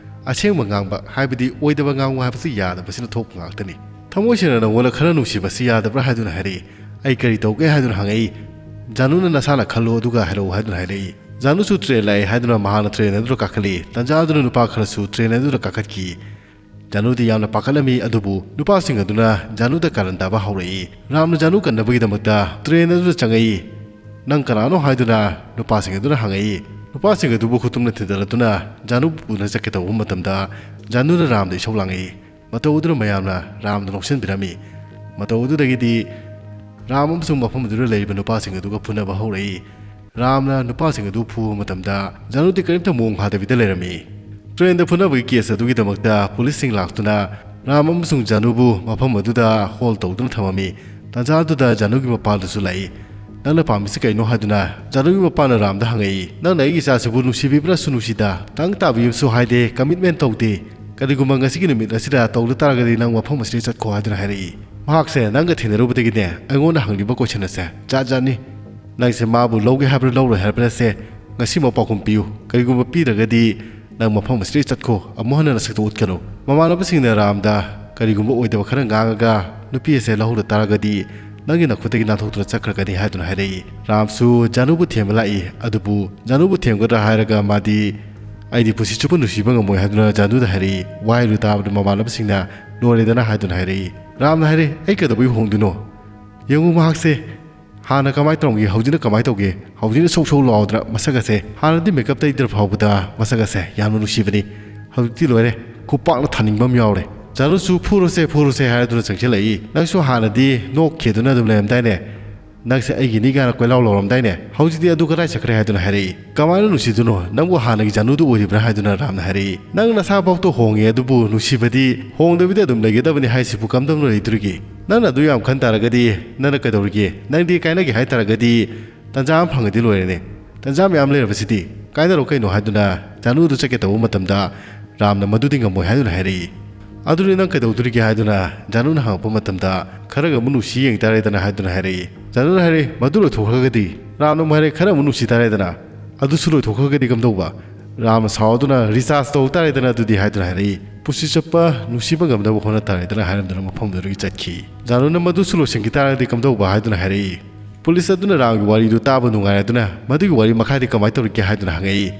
ꯑꯁꯦꯡꯕ ꯉꯥꯡꯕ, ꯍꯥꯏꯕꯗꯤ ꯑꯣꯏꯗꯕ ꯉꯥꯡꯉꯨ ꯍꯥꯏꯕꯁꯤ ꯌꯥꯗꯕꯁꯤꯅ ꯊꯣꯛꯄ ꯉꯥꯛꯇꯅꯤ꯫ ꯊꯃꯣꯏ ꯁꯦꯡꯅ ꯅꯉꯣꯟꯗ ꯈꯔ ꯅꯨꯡꯁꯤꯕꯁꯤ ꯌꯥꯗꯕ꯭ꯔꯥ ꯍꯥꯏꯗꯨꯅ ꯍꯥꯏꯔꯛꯏ꯫ "ꯑꯩ ꯀꯔꯤ ꯇꯧꯒꯦ?" ꯍꯥꯏꯗꯨꯅ ꯍꯪꯉꯛꯏ꯫ "ꯖꯥꯅꯨꯅ ꯅꯁꯥꯅ ꯈꯜꯂꯣ ꯑꯗꯨꯒ ꯍꯥꯏꯔꯛꯎ" ꯍꯥꯏꯗꯨꯅ ꯍꯥꯏꯔꯛꯏ꯫ ꯖꯥꯅꯨꯁꯨ train ꯂꯥꯛꯑꯦ ꯍꯥꯏꯗꯨꯅ ꯃꯍꯥꯛꯅ train ꯑꯗꯨꯗ ꯀꯥꯈꯠꯂꯤ꯫ ꯇꯟꯖꯥ ꯑꯗꯨꯅ ꯅꯨꯄꯥ ꯈꯔꯁꯨ train ꯑꯗꯨꯗ ꯀꯥꯈꯠꯈꯤ꯫ ꯖꯥꯅꯨꯗꯤ ꯌꯥꯝꯅ ꯄꯥꯈꯠꯂꯝꯃꯤ, ꯑꯗꯨꯕꯨ ꯅꯨꯄꯥꯁꯤꯡ ꯑꯗꯨꯅ ꯖꯥꯅꯨꯗ ꯀꯥꯔꯟ ꯇꯥꯕ ꯍꯧꯔꯛꯏ꯫ ꯔꯥꯝꯅ ꯖꯥꯅꯨ ꯀꯟꯅꯕꯒꯤꯗꯃꯛꯇ train ꯑꯗꯨꯗ ꯆꯪꯉꯛꯏ꯫ "ꯅꯪ ꯀꯅꯥꯅꯣ?" ꯍꯥꯏꯗꯨꯅ ꯅꯨꯄꯥꯁꯤꯡ ꯑꯗꯨꯅ ꯍꯪꯉꯛꯏ꯫ ꯅꯨꯄꯥꯁꯤꯡ ꯑꯗꯨꯕꯨ ꯈꯨꯇꯨꯝꯅ ꯊꯤꯟꯗꯔꯗꯨꯅ ꯖꯥꯅꯨꯕꯨ ꯄꯨꯅ ꯆꯠꯀꯦ ꯇꯧꯕ ꯃꯇꯝꯗ ꯖꯥꯅꯨꯅ ꯔꯥꯝꯗ ꯏꯁꯧ ꯂꯥꯡꯉꯛꯏ꯫ ꯃꯇꯧ ꯑꯗꯨꯅ ꯃꯌꯥꯝꯅ ꯔꯥꯝꯗ ꯅꯣꯛꯁꯤꯟꯕꯤꯔꯝꯃꯤ꯫ ꯃꯇꯧ ꯑꯗꯨꯗꯒꯤꯗꯤ ꯔꯥꯝ ꯑꯃꯁꯨꯡ ꯃꯐꯝ ꯑꯗꯨꯗ ꯂꯩꯔꯤꯕ ꯅꯨꯄꯥꯁꯤꯡ ꯑꯗꯨꯒ ꯐꯨꯅꯕ ꯍꯧꯔꯛꯏ꯫ ꯔꯥꯝꯅ ꯅꯨꯄꯥꯁꯤꯡ ꯑꯗꯨ ꯐꯨꯕ ꯃꯇꯝꯗ ꯖꯥꯅꯨꯗꯤ ꯀꯔꯤꯝꯇ ꯃꯣꯡ ꯍꯥꯗꯕꯤꯗ ꯂꯩꯔꯝꯃꯤ꯫ ꯇ꯭ꯔꯦꯟꯗ ꯐꯨꯅꯕꯒꯤ ꯀꯦꯁ ꯑꯗꯨꯒꯤꯗꯃꯛꯇ ꯄꯨꯂꯤꯁꯁꯤꯡ ꯂꯥꯛꯇꯨꯅ ꯔꯥꯝ ꯑꯃꯁꯨꯡ ꯖꯥꯅꯨꯕꯨ ꯃꯐꯝ ꯑꯗꯨꯗ ꯍꯣꯜ ꯇꯧꯗꯨꯅ ꯊꯝꯃꯝꯃꯤ꯫ ꯇꯥꯟꯖꯥ ꯑꯗꯨꯗ ꯖꯥꯅꯨꯒꯤ ꯃꯄꯥꯗꯨꯁꯨ ꯂꯥꯛꯏ꯫ "ꯅꯪꯅ ꯄꯥꯝꯃꯤꯁꯤ ꯀꯩꯅꯣ?" ꯍꯥꯏꯗꯨꯅ ꯖꯥꯅꯨꯒꯤ ꯃꯄꯥꯅ ꯔꯥꯝꯗ ꯍꯪꯉꯛꯏ꯫ "ꯅꯪꯅ ꯑꯩꯒꯤ ꯏꯆꯥꯁꯤꯕꯨ ꯅꯨꯡꯁꯤꯕꯤꯕ꯭ꯔꯥꯁꯨ ꯅꯨꯡꯁꯤꯗ, ꯇꯪ ꯇꯥꯕꯤꯕꯁꯨ ꯍꯥꯏꯗꯦ, ꯀꯃꯤꯠꯃꯦꯟ ꯇꯧꯗꯦ꯫ ꯀꯔꯤꯒꯨꯝꯕ ꯉꯁꯤꯒꯤ ꯅꯨꯃꯤꯠ ꯑꯁꯤꯗ ꯇꯧꯗ ꯇꯥꯔꯒꯗꯤ ꯅꯪ ꯃꯐꯝ ꯑꯁꯤꯗꯒꯤ ꯆꯠꯈꯣ" ꯍꯥꯏꯗꯨꯅ ꯍꯥꯏꯔꯛꯏ꯫ ꯃꯍꯥꯛꯁꯦ ꯅꯪꯒ ꯊꯦꯡꯅꯔꯨꯕꯗꯒꯤꯅꯦ ꯑꯩꯉꯣꯟꯗ ꯍꯪꯂꯤꯕ ꯀꯣꯏꯁꯟ ꯑꯁꯦ ꯖꯥꯠ ꯖꯥꯠꯅꯤ꯫ ꯅꯪꯁꯦ ꯃꯥꯕꯨ ꯂꯧꯒꯦ ꯍꯥꯏꯕ꯭ꯔꯥ ꯂꯧꯔꯣꯏ ꯍꯥꯏꯕ꯭ꯔꯥ ꯁꯦ ꯉꯁꯤꯃꯛ ꯄꯥꯎꯈꯨꯝ ꯄꯤꯌꯨ꯫ ꯀꯔꯤꯒꯨꯝꯕ ꯄꯤꯗ꯭ꯔꯒꯗꯤ ꯅꯪ ꯃꯐꯝ ꯑꯁꯤꯗꯒꯤ ꯆꯠꯈꯣ, ꯑꯃꯨꯛ ꯍꯟꯅ ꯅꯁꯛꯇꯨ ꯎꯠꯀꯅꯨ꯫ ꯃꯃꯥꯟꯅꯕꯁꯤꯡꯅ ꯔꯥꯝꯗ ꯀꯔꯤꯒꯨꯝꯕ ꯑꯣꯏꯗꯕ ꯈꯔ ꯉꯥꯡꯉꯒ ꯅꯨꯄꯤ ꯑꯁꯦ ꯂꯧꯍꯧꯗ ꯇꯥꯔꯒꯗꯤ ꯅꯪꯒꯤ ꯅꯈꯨꯠꯇꯒꯤ ꯅꯥꯟꯊꯣꯛꯇꯨꯅ ꯆꯠꯈ꯭ꯔꯒꯅꯤ ꯍꯥꯏꯗꯨꯅ ꯍꯥꯏꯔꯛꯏ꯫ ꯔꯥꯝꯁꯨ ꯖꯥꯅꯨꯕꯨ ꯊꯦꯝꯕ ꯂꯥꯛꯏ, ꯑꯗꯨꯕꯨ ꯖꯥꯅꯨꯕꯨ ꯊꯦꯝꯒꯗ꯭ꯔꯥ ꯍꯥꯏꯔꯒ ꯃꯥꯗꯤ "ꯑꯩꯗꯤ ꯄꯨꯟꯁꯤ ꯆꯨꯞꯄ ꯅꯨꯡꯁꯤꯕ ꯉꯝꯃꯣꯏ" ꯍꯥꯏꯗꯨꯅ ꯖꯥꯅꯨꯗ ꯍꯥꯏꯔꯛꯏ꯫ ꯋꯥꯍꯩꯗꯨ ꯇꯥꯕꯗ ꯃꯃꯥꯟꯅꯕꯁꯤꯡꯅ "ꯂꯣꯏꯔꯦꯗꯅ" ꯍꯥꯏꯗꯨꯅ ꯍꯥꯏꯔꯛꯏ꯫ ꯔꯥꯝꯅ ꯍꯥꯏꯔꯦ, "ꯑꯩ ꯀꯩꯗꯧꯕꯩ ꯍꯣꯡꯗꯣꯏꯅꯣ? ꯌꯦꯡꯉꯨ ꯃꯍꯥꯛꯁꯦ ꯍꯥꯟꯅ ꯀꯃꯥꯏꯅ ꯇꯧꯔꯝꯒꯦ, ꯍꯧꯖꯤꯛꯅ ꯀꯃꯥꯏꯅ ꯇꯧꯒꯦ? ꯍꯧꯖꯤꯛꯅ ꯁꯧ ꯁꯧ ꯂꯥꯎꯗꯅ ꯃꯁꯛ ꯑꯁꯦ, ꯍꯥꯟꯅꯗꯤ ꯃꯦꯀꯞ ꯇꯩꯗ꯭ꯔ ꯐꯥꯎꯕꯗ ꯃꯁꯛ ꯑꯁꯦ ꯌꯥꯝꯅ ꯅꯨꯡꯁꯤꯕꯅꯤ, ꯍꯧꯖꯤꯛꯇꯤ ꯂꯣꯏꯔꯦ, ꯈꯨꯄꯥꯛꯅ ꯊꯥꯅꯤꯡꯕ ꯑꯃ ꯌꯥꯎꯔꯦ"꯫ ꯖꯥꯅꯨꯁꯨ "ꯐꯨꯔꯣꯁꯦ, ꯐꯨꯔꯣꯁꯦ" ꯍꯥꯏꯗꯨꯅ ꯆꯪꯁꯤꯜꯂꯛꯏ꯫ "ꯅꯪꯁꯨ ꯍꯥꯟꯅꯗꯤ ꯅꯣꯛꯈꯤꯗꯨꯅ ꯑꯗꯨꯝ ꯂꯩꯔꯝꯗꯥꯏꯅꯦ? ꯅꯪꯁꯦ ꯑꯩꯒꯤꯅꯤ ꯀꯥꯏꯅ ꯀꯣꯏꯂꯥꯎ ꯂꯥꯎꯔꯝꯗꯥꯏꯅꯦ? ꯍꯧꯖꯤꯛꯇꯤ ꯑꯗꯨ ꯀꯗꯥꯏ ꯆꯠꯈ꯭ꯔꯦ?" ꯍꯥꯏꯗꯨꯅ ꯍꯥꯏꯔꯛꯏ꯫ "ꯀꯃꯥꯏꯅ ꯅꯨꯡꯁꯤꯗꯨꯅꯣ? ꯅꯪꯕꯨ ꯍꯥꯟꯅꯒꯤ ꯖꯥꯅꯨꯗꯨ ꯑꯣꯏꯔꯤꯕ꯭ꯔꯥ?" ꯍꯥꯏꯗꯨꯅ ꯔꯥꯝꯅ ꯍꯥꯏꯔꯛꯏ꯫ "ꯅꯪ ꯅꯁꯥꯐꯥꯎꯗ ꯍꯣꯡꯉꯦ, ꯑꯗꯨꯕꯨ ꯅꯨꯡꯁꯤꯕꯗꯤ ꯍꯣꯡꯗꯕꯤꯗ ꯑꯗꯨꯝ ꯂꯩꯒꯗꯕꯅꯤ ꯍꯥꯏꯁꯤꯕꯨ ꯀꯝꯗꯧꯅ ꯂꯩꯗꯣꯔꯤꯒꯦ? ꯅꯪꯅ ꯑꯗꯨ ꯌꯥꯝ ꯈꯟ ꯇꯥꯔꯒꯗꯤ ꯅꯪꯅ ꯀꯩꯗꯧꯔꯤꯒꯦ? ꯅꯪꯗꯤ ꯀꯥꯏꯅꯒꯦ ꯍꯥꯏ ꯇꯥꯔꯒꯗꯤ ꯇꯟꯖꯥ ꯑꯃ ꯐꯪꯉꯗꯤ ꯂꯣꯏꯔꯦꯅꯦ꯫ ꯇꯟꯖꯥ ꯃꯌꯥꯝ ꯂꯩꯔꯕꯁꯤꯗꯤ, ꯀꯥꯏꯅꯔꯣ ꯀꯩꯅꯣ" ꯍꯥꯏꯗꯨꯅ ꯖꯥꯅꯨꯗꯨ ꯆꯠꯀꯦ ꯇꯧꯕ ꯃꯇꯝꯗ ꯔꯥꯝꯅ "ꯃꯗꯨꯗꯤ ꯉꯝꯃꯣꯏ" ꯍꯥꯏꯗꯨꯅ ꯍꯥꯏꯔꯛꯏ꯫ "ꯑꯗꯨꯗꯤ ꯅꯪ ꯀꯩꯗꯧꯗꯣꯔꯤꯒꯦ?" ꯍꯥꯏꯗꯨꯅ ꯖꯥꯅꯨꯅ ꯍꯪꯉꯛꯄ ꯃꯇꯝꯗ, "ꯈꯔꯒ ꯑꯃꯨꯛ ꯅꯨꯡꯁꯤ ꯌꯦꯡ ꯇꯥꯔꯦꯗꯅ" ꯍꯥꯏꯗꯨꯅ ꯍꯥꯏꯔꯛꯏ꯫ ꯖꯥꯅꯨꯅ ꯍꯥꯏꯔꯛꯏ, "ꯃꯗꯨ ꯂꯣꯏꯊꯣꯛꯈ꯭ꯔꯒꯗꯤ?" ꯔꯥꯝꯅ ꯑꯃꯨꯛ ꯍꯥꯏꯔꯛꯏ, "ꯈꯔ ꯑꯃꯨꯛ ꯅꯨꯡꯁꯤ ꯇꯥꯔꯦꯗꯅ, ꯑꯗꯨꯁꯨ ꯂꯣꯏꯊꯣꯛꯈ꯭ꯔꯒꯗꯤ ꯀꯝꯗꯧꯕ?" ꯔꯥꯝꯅ ꯁꯥꯎꯗꯨꯅ, "ꯔꯤꯆꯥꯔꯖ ꯇꯧ ꯇꯥꯔꯦꯗꯅ ꯑꯗꯨꯗꯤ" ꯍꯥꯏꯗꯨꯅ ꯍꯥꯏꯔꯛꯏ꯫ "ꯄꯨꯟꯁꯤ ꯆꯨꯞꯄ ꯅꯨꯡꯁꯤꯕ ꯉꯝꯅꯕ ꯍꯣꯠꯅ ꯇꯥꯔꯦꯗꯅ" ꯍꯥꯏꯔꯝꯗꯨꯅ ꯃꯐꯝꯗꯨꯗꯒꯤ ꯆꯠꯈꯤ꯫ ꯖꯥꯅꯨꯅ "ꯃꯗꯨꯁꯨ ꯂꯣꯏꯁꯤꯟꯈꯤ ꯇꯥꯔꯒꯗꯤ ꯀꯝꯗꯧꯕ?" ꯍꯥꯏꯗꯨꯅ ꯍꯥꯏꯔꯛꯏ꯫ ꯄꯨꯂꯤꯁ ꯑꯗꯨꯅ ꯔꯥꯝꯒꯤ ꯋꯥꯔꯤꯗꯨ ꯇꯥꯕ ꯅꯨꯡꯉꯥꯏꯔꯗꯨꯅ, "ꯃꯗꯨꯒꯤ ꯋꯥꯔꯤ ꯃꯈꯥꯗꯤ ꯀꯃꯥꯏꯅ ꯇꯧꯔꯤꯒꯦ?" ꯍꯥꯏꯗꯨꯅ ꯍꯪꯉꯛꯏ꯫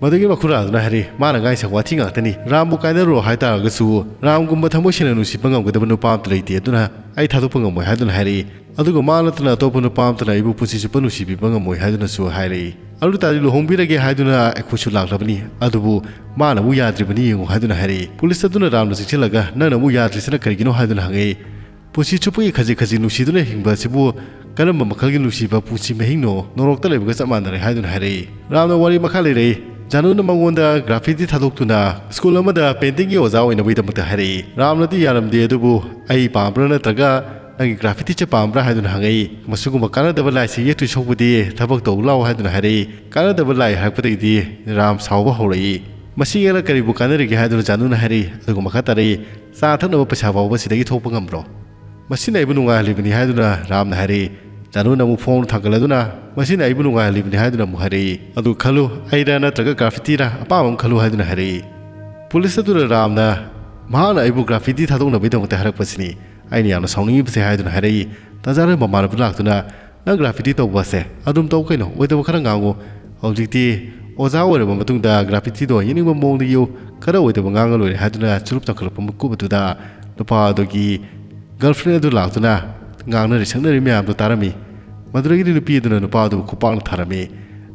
ꯃꯗꯨꯒꯤ ꯃꯈꯨꯔꯥꯗꯨꯅ ꯍꯥꯏꯔꯛꯏ, "ꯃꯥꯅ ꯉꯥꯡꯁꯦ ꯋꯥꯊꯤ ꯉꯥꯛꯇꯅꯤ꯫ ꯔꯥꯝꯕꯨ ꯀꯥꯏꯅꯔꯨꯔꯣ ꯍꯥꯏ ꯇꯥꯔꯒꯁꯨ ꯔꯥꯝꯒꯨꯝꯕ ꯊꯃꯣꯏ ꯁꯦꯡꯅ ꯅꯨꯡꯁꯤꯕ ꯉꯝꯒꯗꯕ ꯅꯨꯄꯥ ꯑꯝꯇ ꯂꯩꯇꯦ, ꯑꯗꯨꯅ ꯑꯩ ꯊꯥꯗꯣꯛꯄ ꯉꯝꯃꯣꯏ" ꯍꯥꯏꯗꯨꯅ ꯍꯥꯏꯔꯛꯏ꯫ "ꯑꯗꯨꯒ ꯃꯥ ꯅꯠꯇꯅ ꯑꯇꯣꯞꯄ ꯅꯨꯄꯥ ꯑꯝꯇꯅ ꯑꯩꯕꯨ ꯄꯨꯟꯁꯤ ꯆꯨꯞꯄ ꯅꯨꯡꯁꯤꯕꯤꯕ ꯉꯝꯃꯣꯏ" ꯍꯥꯏꯗꯨꯅꯁꯨ ꯍꯥꯏꯔꯛꯏ꯫ "ꯑꯗꯨ ꯇꯥꯔꯗꯤ ꯂꯨꯍꯣꯡꯕꯤꯔꯒꯦ ꯍꯥꯏꯗꯨꯅ ꯑꯩꯈꯣꯏꯁꯨ ꯂꯥꯛꯂꯕꯅꯤ, ꯑꯗꯨꯕꯨ ꯃꯥꯅ ꯑꯃꯨꯛ ꯌꯥꯗ꯭ꯔꯤꯕꯅꯤ ꯌꯦꯡꯉꯨ" ꯍꯥꯏꯗꯨꯅ ꯍꯥꯏꯔꯛꯏ꯫ ꯄꯨꯂꯤꯁ ꯑꯗꯨꯅ ꯔꯥꯝꯗ ꯆꯪꯁꯤꯜꯂꯒ, "ꯅꯪꯅ ꯑꯃꯨꯛ ꯌꯥꯗ꯭ꯔꯤꯁꯤꯅ ꯀꯔꯤꯒꯤꯅꯣ?" ꯍꯥꯏꯗꯨꯅ ꯍꯪꯉꯛꯏ꯫ ꯄꯨꯟꯁꯤ ꯆꯨꯞꯄꯒꯤ ꯈꯖꯤꯛ ꯈꯖꯤꯛ ꯅꯨꯡꯁꯤꯗꯨꯅ ꯍꯤꯡꯕ ꯑꯁꯤꯕꯨ ꯀꯔꯝꯕ ꯃꯈꯜꯒꯤ ꯅꯨꯡꯁꯤꯕ ꯄꯨꯟꯁꯤ ꯃꯍꯤꯡꯅꯣ? ꯅꯣꯔꯣꯛꯇ ꯂꯩꯕꯒ ꯆꯞ ꯃꯥꯟꯅꯔꯦ" ꯍꯥꯏꯗꯨꯅ ꯍꯥꯏꯔꯛꯏ꯫ ꯔꯥꯝꯅ ꯋꯥꯔꯤ ꯃꯈꯥ ꯂꯩꯔꯛꯏ꯫ ꯖꯥꯅꯨꯅ ꯃꯉꯣꯟꯗ ꯒ꯭ꯔꯥꯐꯤꯇꯤ ꯊꯥꯗꯣꯛꯇꯨꯅ ꯁ꯭ꯀꯨꯜ ꯑꯃꯗ ꯄꯦꯟꯇꯤꯡꯒꯤ ꯑꯣꯖꯥ ꯑꯣꯏꯅꯕꯒꯤꯗꯃꯛꯇ ꯍꯥꯏꯔꯛꯏ꯫ ꯔꯥꯝꯅꯗꯤ ꯌꯥꯔꯝꯗꯦ, ꯑꯗꯨꯕꯨ "ꯑꯩ ꯄꯥꯝꯕ꯭ꯔꯥ ꯅꯠꯇ꯭ꯔꯒ ꯅꯪꯒꯤ ꯒ꯭ꯔꯥꯐꯤꯇꯤꯁꯦ ꯄꯥꯝꯕ꯭ꯔꯥ?" ꯍꯥꯏꯗꯨꯅ ꯍꯪꯉꯛꯏ꯫ "ꯃꯁꯤꯒꯨꯝꯕ ꯀꯥꯟꯅꯗꯕ ꯂꯥꯏꯁꯤ ꯌꯦꯛꯇꯣꯏ ꯁꯔꯨꯛꯄꯨꯗꯤ ꯊꯕꯛ ꯇꯧ ꯂꯥꯛꯑꯣ" ꯍꯥꯏꯗꯨꯅ ꯍꯥꯏꯔꯛꯏ꯫ ꯀꯥꯟꯅꯗꯕ ꯂꯥꯏ ꯍꯥꯏꯔꯛꯄꯗꯒꯤꯗꯤ ꯔꯥꯝ ꯁꯥꯎꯕ ꯍꯧꯔꯛꯏ꯫ "ꯃꯁꯤ ꯌꯦꯛꯂꯒ ꯀꯔꯤꯕꯨ ꯀꯥꯟꯅꯔꯤꯒꯦ?" ꯍꯥꯏꯗꯨꯅ ꯖꯥꯅꯨꯅ ꯍꯥꯏꯔꯛꯏ꯫ ꯑꯗꯨꯒ ꯃꯈꯥ ꯇꯥꯔꯛꯏ, "ꯆꯥ ꯊꯛꯅꯕ ꯄꯩꯁꯥ ꯐꯥꯎꯕ ꯁꯤꯗꯒꯤ ꯊꯣꯛꯄ ꯉꯝꯕ꯭ꯔꯣ? ꯃꯁꯤꯅ ꯑꯩꯕꯨ ꯅꯨꯡꯉꯥꯏꯍꯜꯂꯤꯕꯅꯤ" ꯍꯥꯏꯗꯨꯅ ꯔꯥꯝꯅ ꯍꯥꯏꯔꯛꯏ꯫ ꯖꯥꯅꯨꯅ ꯑꯃꯨꯛ ꯐꯣꯟ ꯊꯥꯡꯒꯠꯂꯗꯨꯅ, "ꯃꯁꯤꯅ ꯑꯩꯕꯨ ꯅꯨꯡꯉꯥꯏꯍꯜꯂꯤꯕꯅꯤ" ꯍꯥꯏꯗꯨꯅ ꯑꯃꯨꯛ ꯍꯥꯏꯔꯛꯏ꯫ "ꯑꯗꯨ ꯈꯜꯂꯨ, ꯑꯩꯔꯥ ꯅꯠꯇ꯭ꯔꯒ ꯒ꯭ꯔꯥꯐꯤꯇꯤꯔꯥ, ꯑꯄꯥꯝꯕ ꯑꯃ ꯈꯜꯂꯨ" ꯍꯥꯏꯗꯨꯅ ꯍꯥꯏꯔꯛꯏ꯫ ꯄꯨꯂꯤꯁ ꯑꯗꯨꯅ ꯔꯥꯝꯅ ꯃꯍꯥꯛꯅ ꯑꯩꯕꯨ ꯒ꯭ꯔꯥꯐꯤꯇꯤ ꯊꯥꯗꯣꯛꯅꯕꯒꯤꯗꯃꯛꯇ ꯍꯥꯏꯔꯛꯄꯁꯤꯅꯤ, ꯑꯩꯅ ꯌꯥꯝꯅ ꯁꯥꯎꯅꯤꯡꯉꯤꯕꯁꯦ ꯍꯥꯏꯗꯨꯅ ꯍꯥꯏꯔꯛꯏ꯫ ꯇꯟꯖꯥꯗꯨꯗ ꯃꯃꯥꯟꯅꯕ ꯂꯥꯛꯇꯨꯅ, "ꯅꯪ ꯒ꯭ꯔꯥꯐꯤꯇꯤ ꯇꯧꯕ ꯑꯁꯦ ꯑꯗꯨꯝ ꯇꯧ ꯀꯩꯅꯣ, ꯑꯣꯏꯗꯕ ꯈꯔ ꯉꯥꯡꯉꯨ꯫ ꯍꯧꯖꯤꯛꯇꯤ ꯑꯣꯖꯥ ꯑꯣꯏꯔꯕ ꯃꯇꯨꯡꯗ ꯒ꯭ꯔꯥꯐꯤꯇꯤꯗꯣ ꯌꯦꯛꯅꯤꯡꯕ ꯃꯑꯣꯡꯗ ꯌꯦꯛꯎ, ꯈꯔ ꯑꯣꯏꯗꯕ ꯉꯥꯡꯉ ꯂꯣꯏꯔꯦ" ꯍꯥꯏꯗꯨꯅ ꯆꯨꯔꯨꯞ ꯇꯧꯈꯠꯂꯛꯄ ꯃꯀꯨꯞ ꯑꯗꯨꯗ ꯅꯨꯄꯥ ꯑꯗꯨꯒꯤ ꯒꯔꯜꯐ꯭ꯔꯦꯟ ꯑꯗꯨ ꯂꯥꯛꯇꯨꯅ ꯉꯥꯡꯅꯔꯤ ꯁꯛꯅꯔꯤ ꯃꯌꯥꯝꯗꯨ ꯇꯥꯔꯝꯃꯤ꯫ ꯃꯗꯨꯗꯒꯤꯗꯤ ꯅꯨꯄꯤ ꯑꯗꯨꯅ ꯅꯨꯄꯥ ꯑꯗꯨꯕꯨ ꯈꯨꯄꯥꯛꯅ ꯊꯥꯔꯝꯃꯤ꯫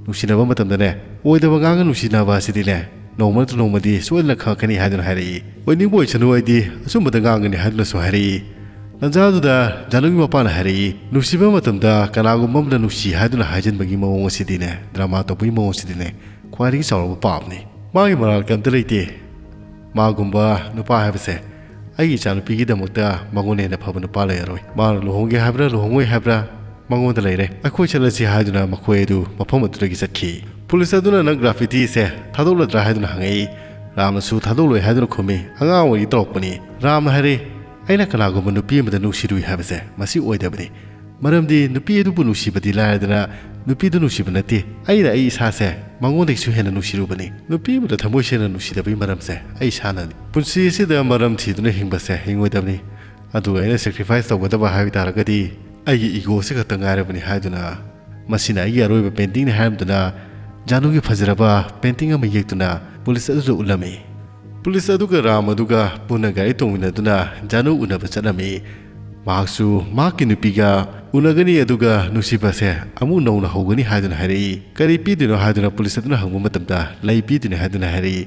ꯅꯨꯡꯁꯤꯅꯕ ꯃꯇꯝꯗꯅꯦ, ꯑꯣꯏꯗꯕ ꯉꯥꯡꯉ ꯅꯨꯡꯁꯤꯅꯕ ꯑꯁꯤꯗꯤꯅꯦ, ꯅꯣꯡꯃ ꯅꯠꯇ꯭ꯔ ꯅꯣꯡꯃꯗꯤ ꯁꯣꯏꯗꯅ ꯈꯪꯉꯛꯀꯅꯤ ꯍꯥꯏꯗꯨꯅ ꯍꯥꯏꯔꯛꯏ꯫ "ꯑꯣꯏꯅꯤꯡꯕ ꯑꯣꯏꯁꯅꯨ, ꯑꯩꯗꯤ ꯑꯆꯨꯝꯕꯗ ꯉꯥꯡꯒꯅꯤ" ꯍꯥꯏꯗꯨꯅꯁꯨ ꯍꯥꯏꯔꯛꯏ꯫ ꯇꯟꯖꯥꯗꯨꯗ ꯖꯥꯅꯨꯒꯤ ꯃꯄꯥꯅ ꯍꯥꯏꯔꯛꯏ, "ꯅꯨꯡꯁꯤꯕ ꯃꯇꯝꯗ ꯀꯅꯥꯒꯨꯝꯕ ꯑꯃꯗ ꯅꯨꯡꯁꯤ ꯍꯥꯏꯗꯨꯅ ꯍꯥꯏꯖꯤꯟꯕꯒꯤ ꯃꯑꯣꯡ ꯑꯁꯤꯗꯤꯅꯦ, ꯗ꯭ꯔꯃꯥ ꯇꯧꯕꯒꯤ ꯃꯑꯣꯡ ꯑꯁꯤꯗꯤꯅꯦ, ꯈ꯭ꯋꯥꯏꯗꯒꯤ ꯆꯥꯎꯔꯕ ꯄꯥꯞꯅꯤ꯫ ꯃꯥꯒꯤ ꯃꯔꯥꯜ ꯀꯔꯤꯝꯇ ꯂꯩꯇꯦ꯫ ꯃꯥꯒꯨꯝꯕ ꯅꯨꯄꯥ ꯍꯥꯏꯕꯁꯦ ꯑꯩꯒꯤ ꯏꯆꯥꯅꯨꯄꯤꯒꯤꯗꯃꯛꯇ ꯃꯉꯣꯟꯗ ꯍꯦꯟꯅ ꯐꯕ ꯅꯨꯄꯥ ꯂꯩꯔꯔꯣꯏ꯫ ꯃꯥꯅ ꯂꯨꯍꯣꯡꯒꯦ ꯍꯥꯏꯕ꯭ꯔꯥ ꯂꯨꯍꯣꯡꯉꯣꯏ ꯍꯥꯏꯕ꯭ꯔꯥ ꯃꯉꯣꯟꯗ ꯂꯩꯔꯦ꯫ ꯑꯩꯈꯣꯏ ꯆꯠꯂꯁꯤ" ꯍꯥꯏꯗꯨꯅ ꯃꯈꯣꯏ ꯑꯗꯨ ꯃꯐꯝ ꯑꯗꯨꯗꯒꯤ ꯆꯠꯈꯤ꯫ ꯄꯨꯂꯤꯁ ꯑꯗꯨꯅ "ꯅꯪ ꯒ꯭ꯔꯥꯐꯤꯇꯤꯁꯦ ꯊꯥꯗꯣꯛꯂꯗ꯭ꯔꯥ?" ꯍꯥꯏꯗꯨꯅ ꯍꯪꯉꯛꯏ꯫ ꯔꯥꯝꯅꯁꯨ "ꯊꯥꯗꯣꯛꯂꯣꯏ" ꯍꯥꯏꯗꯨꯅ ꯈꯨꯝꯃꯤ꯫ "ꯑꯉꯥꯡ ꯑꯣꯏꯔꯤ ꯇꯧꯔꯛꯄꯅꯤ"꯫ ꯔꯥꯝꯅ ꯍꯥꯏꯔꯛꯏ, "ꯑꯩꯅ ꯀꯅꯥꯒꯨꯝꯕ ꯅꯨꯄꯤ ꯑꯃꯗ ꯅꯨꯡꯁꯤꯔꯨꯏ ꯍꯥꯏꯕꯁꯦ ꯃꯁꯤ ꯑꯣꯏꯗꯕꯅꯤ꯫ ꯃꯔꯝꯗꯤ ꯅꯨꯄꯤ ꯑꯗꯨꯕꯨ ꯅꯨꯡꯁꯤꯕꯗꯤ ꯂꯥꯏꯔꯗꯅ, ꯅꯨꯄꯤꯗꯨ ꯅꯨꯡꯁꯤꯕ ꯅꯠꯇꯦ, ꯑꯩꯅ ꯑꯩ ꯏꯁꯥꯁꯦ ꯃꯉꯣꯟꯗꯒꯤꯁꯨ ꯍꯦꯟꯅ ꯅꯨꯡꯁꯤꯔꯨꯕꯅꯤ꯫ ꯅꯨꯄꯤ ꯑꯃꯗ ꯊꯃꯣꯏ ꯁꯦꯡꯅ ꯅꯨꯡꯁꯤꯗꯕꯒꯤ ꯃꯔꯝꯁꯦ ꯑꯩ ꯏꯁꯥꯅꯅꯤ꯫ ꯄꯨꯟꯁꯤ ꯑꯁꯤꯗ ꯃꯔꯝ ꯊꯤꯗꯨꯅ ꯍꯤꯡꯕꯁꯦ ꯍꯤꯡꯉꯣꯏꯗꯕꯅꯤ꯫ ꯑꯗꯨꯒ ꯑꯩꯅ ꯁꯦꯀ꯭ꯔꯤꯐꯥꯏꯁ ꯇꯧꯒꯗꯕ ꯍꯥꯏꯕ ꯇꯥꯔꯒꯗꯤ ꯑꯩꯒꯤ ꯏꯒꯣꯁꯤ ꯈꯛꯇ ꯉꯥꯏꯔꯕꯅꯤ" ꯍꯥꯏꯗꯨꯅ, "ꯃꯁꯤꯅ ꯑꯩꯒꯤ ꯑꯔꯣꯏꯕ ꯄꯦꯟꯇꯤꯡꯅꯤ" ꯍꯥꯏꯔꯝꯗꯨꯅ ꯖꯥꯅꯨꯒꯤ ꯐꯖꯔꯕ ꯄꯦꯟꯇꯤꯡ ꯑꯃ ꯌꯦꯛꯇꯨꯅ ꯄꯨꯂꯤꯁ ꯑꯗꯨꯗ ꯎꯠꯂꯝꯃꯤ꯫ ꯄꯨꯂꯤꯁ ꯑꯗꯨꯒ ꯔꯥꯝ ꯑꯗꯨꯒ ꯄꯨꯟꯅ ꯒꯥꯔꯤ ꯇꯣꯡꯃꯤꯟꯅꯗꯨꯅ ꯖꯥꯅꯨ ꯎꯅꯕ ꯆꯠꯂꯝꯃꯤ꯫ ꯃꯍꯥꯛꯁꯨ ꯃꯍꯥꯛꯀꯤ ꯅꯨꯄꯤꯒ ꯎꯅꯒꯅꯤ, ꯑꯗꯨꯒ ꯅꯨꯡꯁꯤꯕꯁꯦ ꯑꯃꯨꯛ ꯅꯧꯅ ꯍꯧꯒꯅꯤ ꯍꯥꯏꯗꯨꯅ ꯍꯥꯏꯔꯛꯏ꯫ "ꯀꯔꯤ ꯄꯤꯗꯣꯏꯅꯣ?" ꯍꯥꯏꯗꯨꯅ ꯄꯨꯂꯤꯁ ꯑꯗꯨꯅ ꯍꯪꯕ ꯃꯇꯝꯗ, "ꯂꯩ ꯄꯤꯗꯣꯏꯅꯤ" ꯍꯥꯏꯗꯨꯅ ꯍꯥꯏꯔꯛꯏ꯫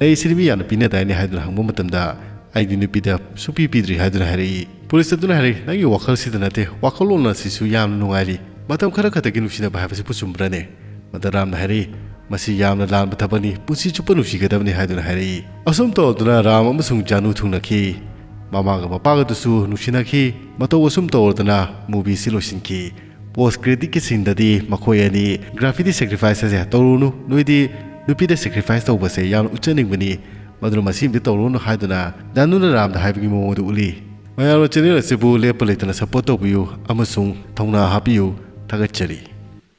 "ꯂꯩꯁꯤꯗꯤ ꯃꯤ ꯌꯥꯝꯅ ꯄꯤꯅꯗꯥꯏꯅꯦ?" ꯍꯥꯏꯗꯨꯅ ꯍꯪꯕ ꯃꯇꯝꯗ, "ꯑꯩꯗꯤ ꯅꯨꯄꯤꯗ ꯁꯨꯡꯄꯤ ꯄꯤꯗ꯭ꯔꯤ" ꯍꯥꯏꯗꯨꯅ ꯍꯥꯏꯔꯛꯏ꯫ ꯄꯨꯂꯤꯁ ꯑꯗꯨꯅ ꯍꯥꯏꯔꯛꯏ, "ꯅꯪꯒꯤ ꯋꯥꯈꯜꯁꯤꯗ ꯅꯠꯇꯦ, ꯋꯥꯈꯜꯂꯣꯟ ꯑꯁꯤꯁꯨ ꯌꯥꯝꯅ ꯅꯨꯡꯉꯥꯏꯔꯤ꯫ ꯃꯇꯝ ꯈꯔ ꯈꯛꯇꯒꯤ ꯅꯨꯡꯁꯤꯅꯕ ꯍꯥꯏꯕꯁꯤꯕꯨ ꯆꯨꯝꯕ꯭ꯔꯅꯦ?" ꯃꯗꯨ ꯔꯥꯝꯅ ꯍꯥꯏꯔꯛꯏ, "ꯃꯁꯤ ꯌꯥꯝꯅ ꯂꯥꯟꯕ ꯊꯕꯛꯅꯤ, ꯄꯨꯟꯁꯤ ꯆꯨꯞꯄ ꯅꯨꯡꯁꯤꯒꯗꯕꯅꯤ" ꯍꯥꯏꯗꯨꯅ ꯍꯥꯏꯔꯛꯏ꯫ ꯑꯁꯨꯝ ꯇꯧꯗꯨꯅ ꯔꯥꯝ ꯑꯃꯁꯨꯡ ꯖꯥꯅꯨ ꯊꯨꯡꯅꯈꯤ꯫ ꯃꯃꯥꯒ ꯃꯄꯥꯒꯗꯨꯁꯨ ꯅꯨꯡꯁꯤꯅꯈꯤ꯫ ꯃꯇꯧ ꯑꯁꯨꯝ ꯇꯧꯔꯗꯅ movieꯁꯤ ꯂꯣꯏꯁꯤꯟꯈꯤ꯫ Post creditꯀꯤ sceneꯗꯗꯤ ꯃꯈꯣꯏ ꯑꯅꯤ, "Graffiti sacrifice ꯑꯁꯦ ꯇꯧꯔꯨꯅꯨ, ꯅꯣꯏꯗꯤ ꯅꯨꯄꯤꯗ sacrifice ꯇꯧꯕꯁꯦ ꯌꯥꯝꯅ ꯎꯠꯆꯅꯤꯡꯕꯅꯤ, ꯃꯗꯨꯅ ꯃꯁꯤꯃꯗꯤ ꯇꯧꯔꯨꯅꯨ" ꯍꯥꯏꯗꯨꯅ ꯖꯥꯅꯨꯅ ꯔꯥꯝꯗ ꯍꯥꯏꯕꯒꯤ ꯃꯑꯣꯡ ꯑꯗꯨ ꯎꯠꯂꯤ꯫ ꯃꯌꯥꯝꯅ channel ꯑꯁꯤꯕꯨ ꯂꯦꯞꯄ ꯂꯩꯇꯅ support ꯇꯧꯕꯤꯌꯨ ꯑꯃꯁꯨꯡ ꯊꯧꯅꯥ ꯍꯥꯞꯄꯤꯌꯨ꯫ ꯊꯥꯒꯠꯆꯔꯤ꯫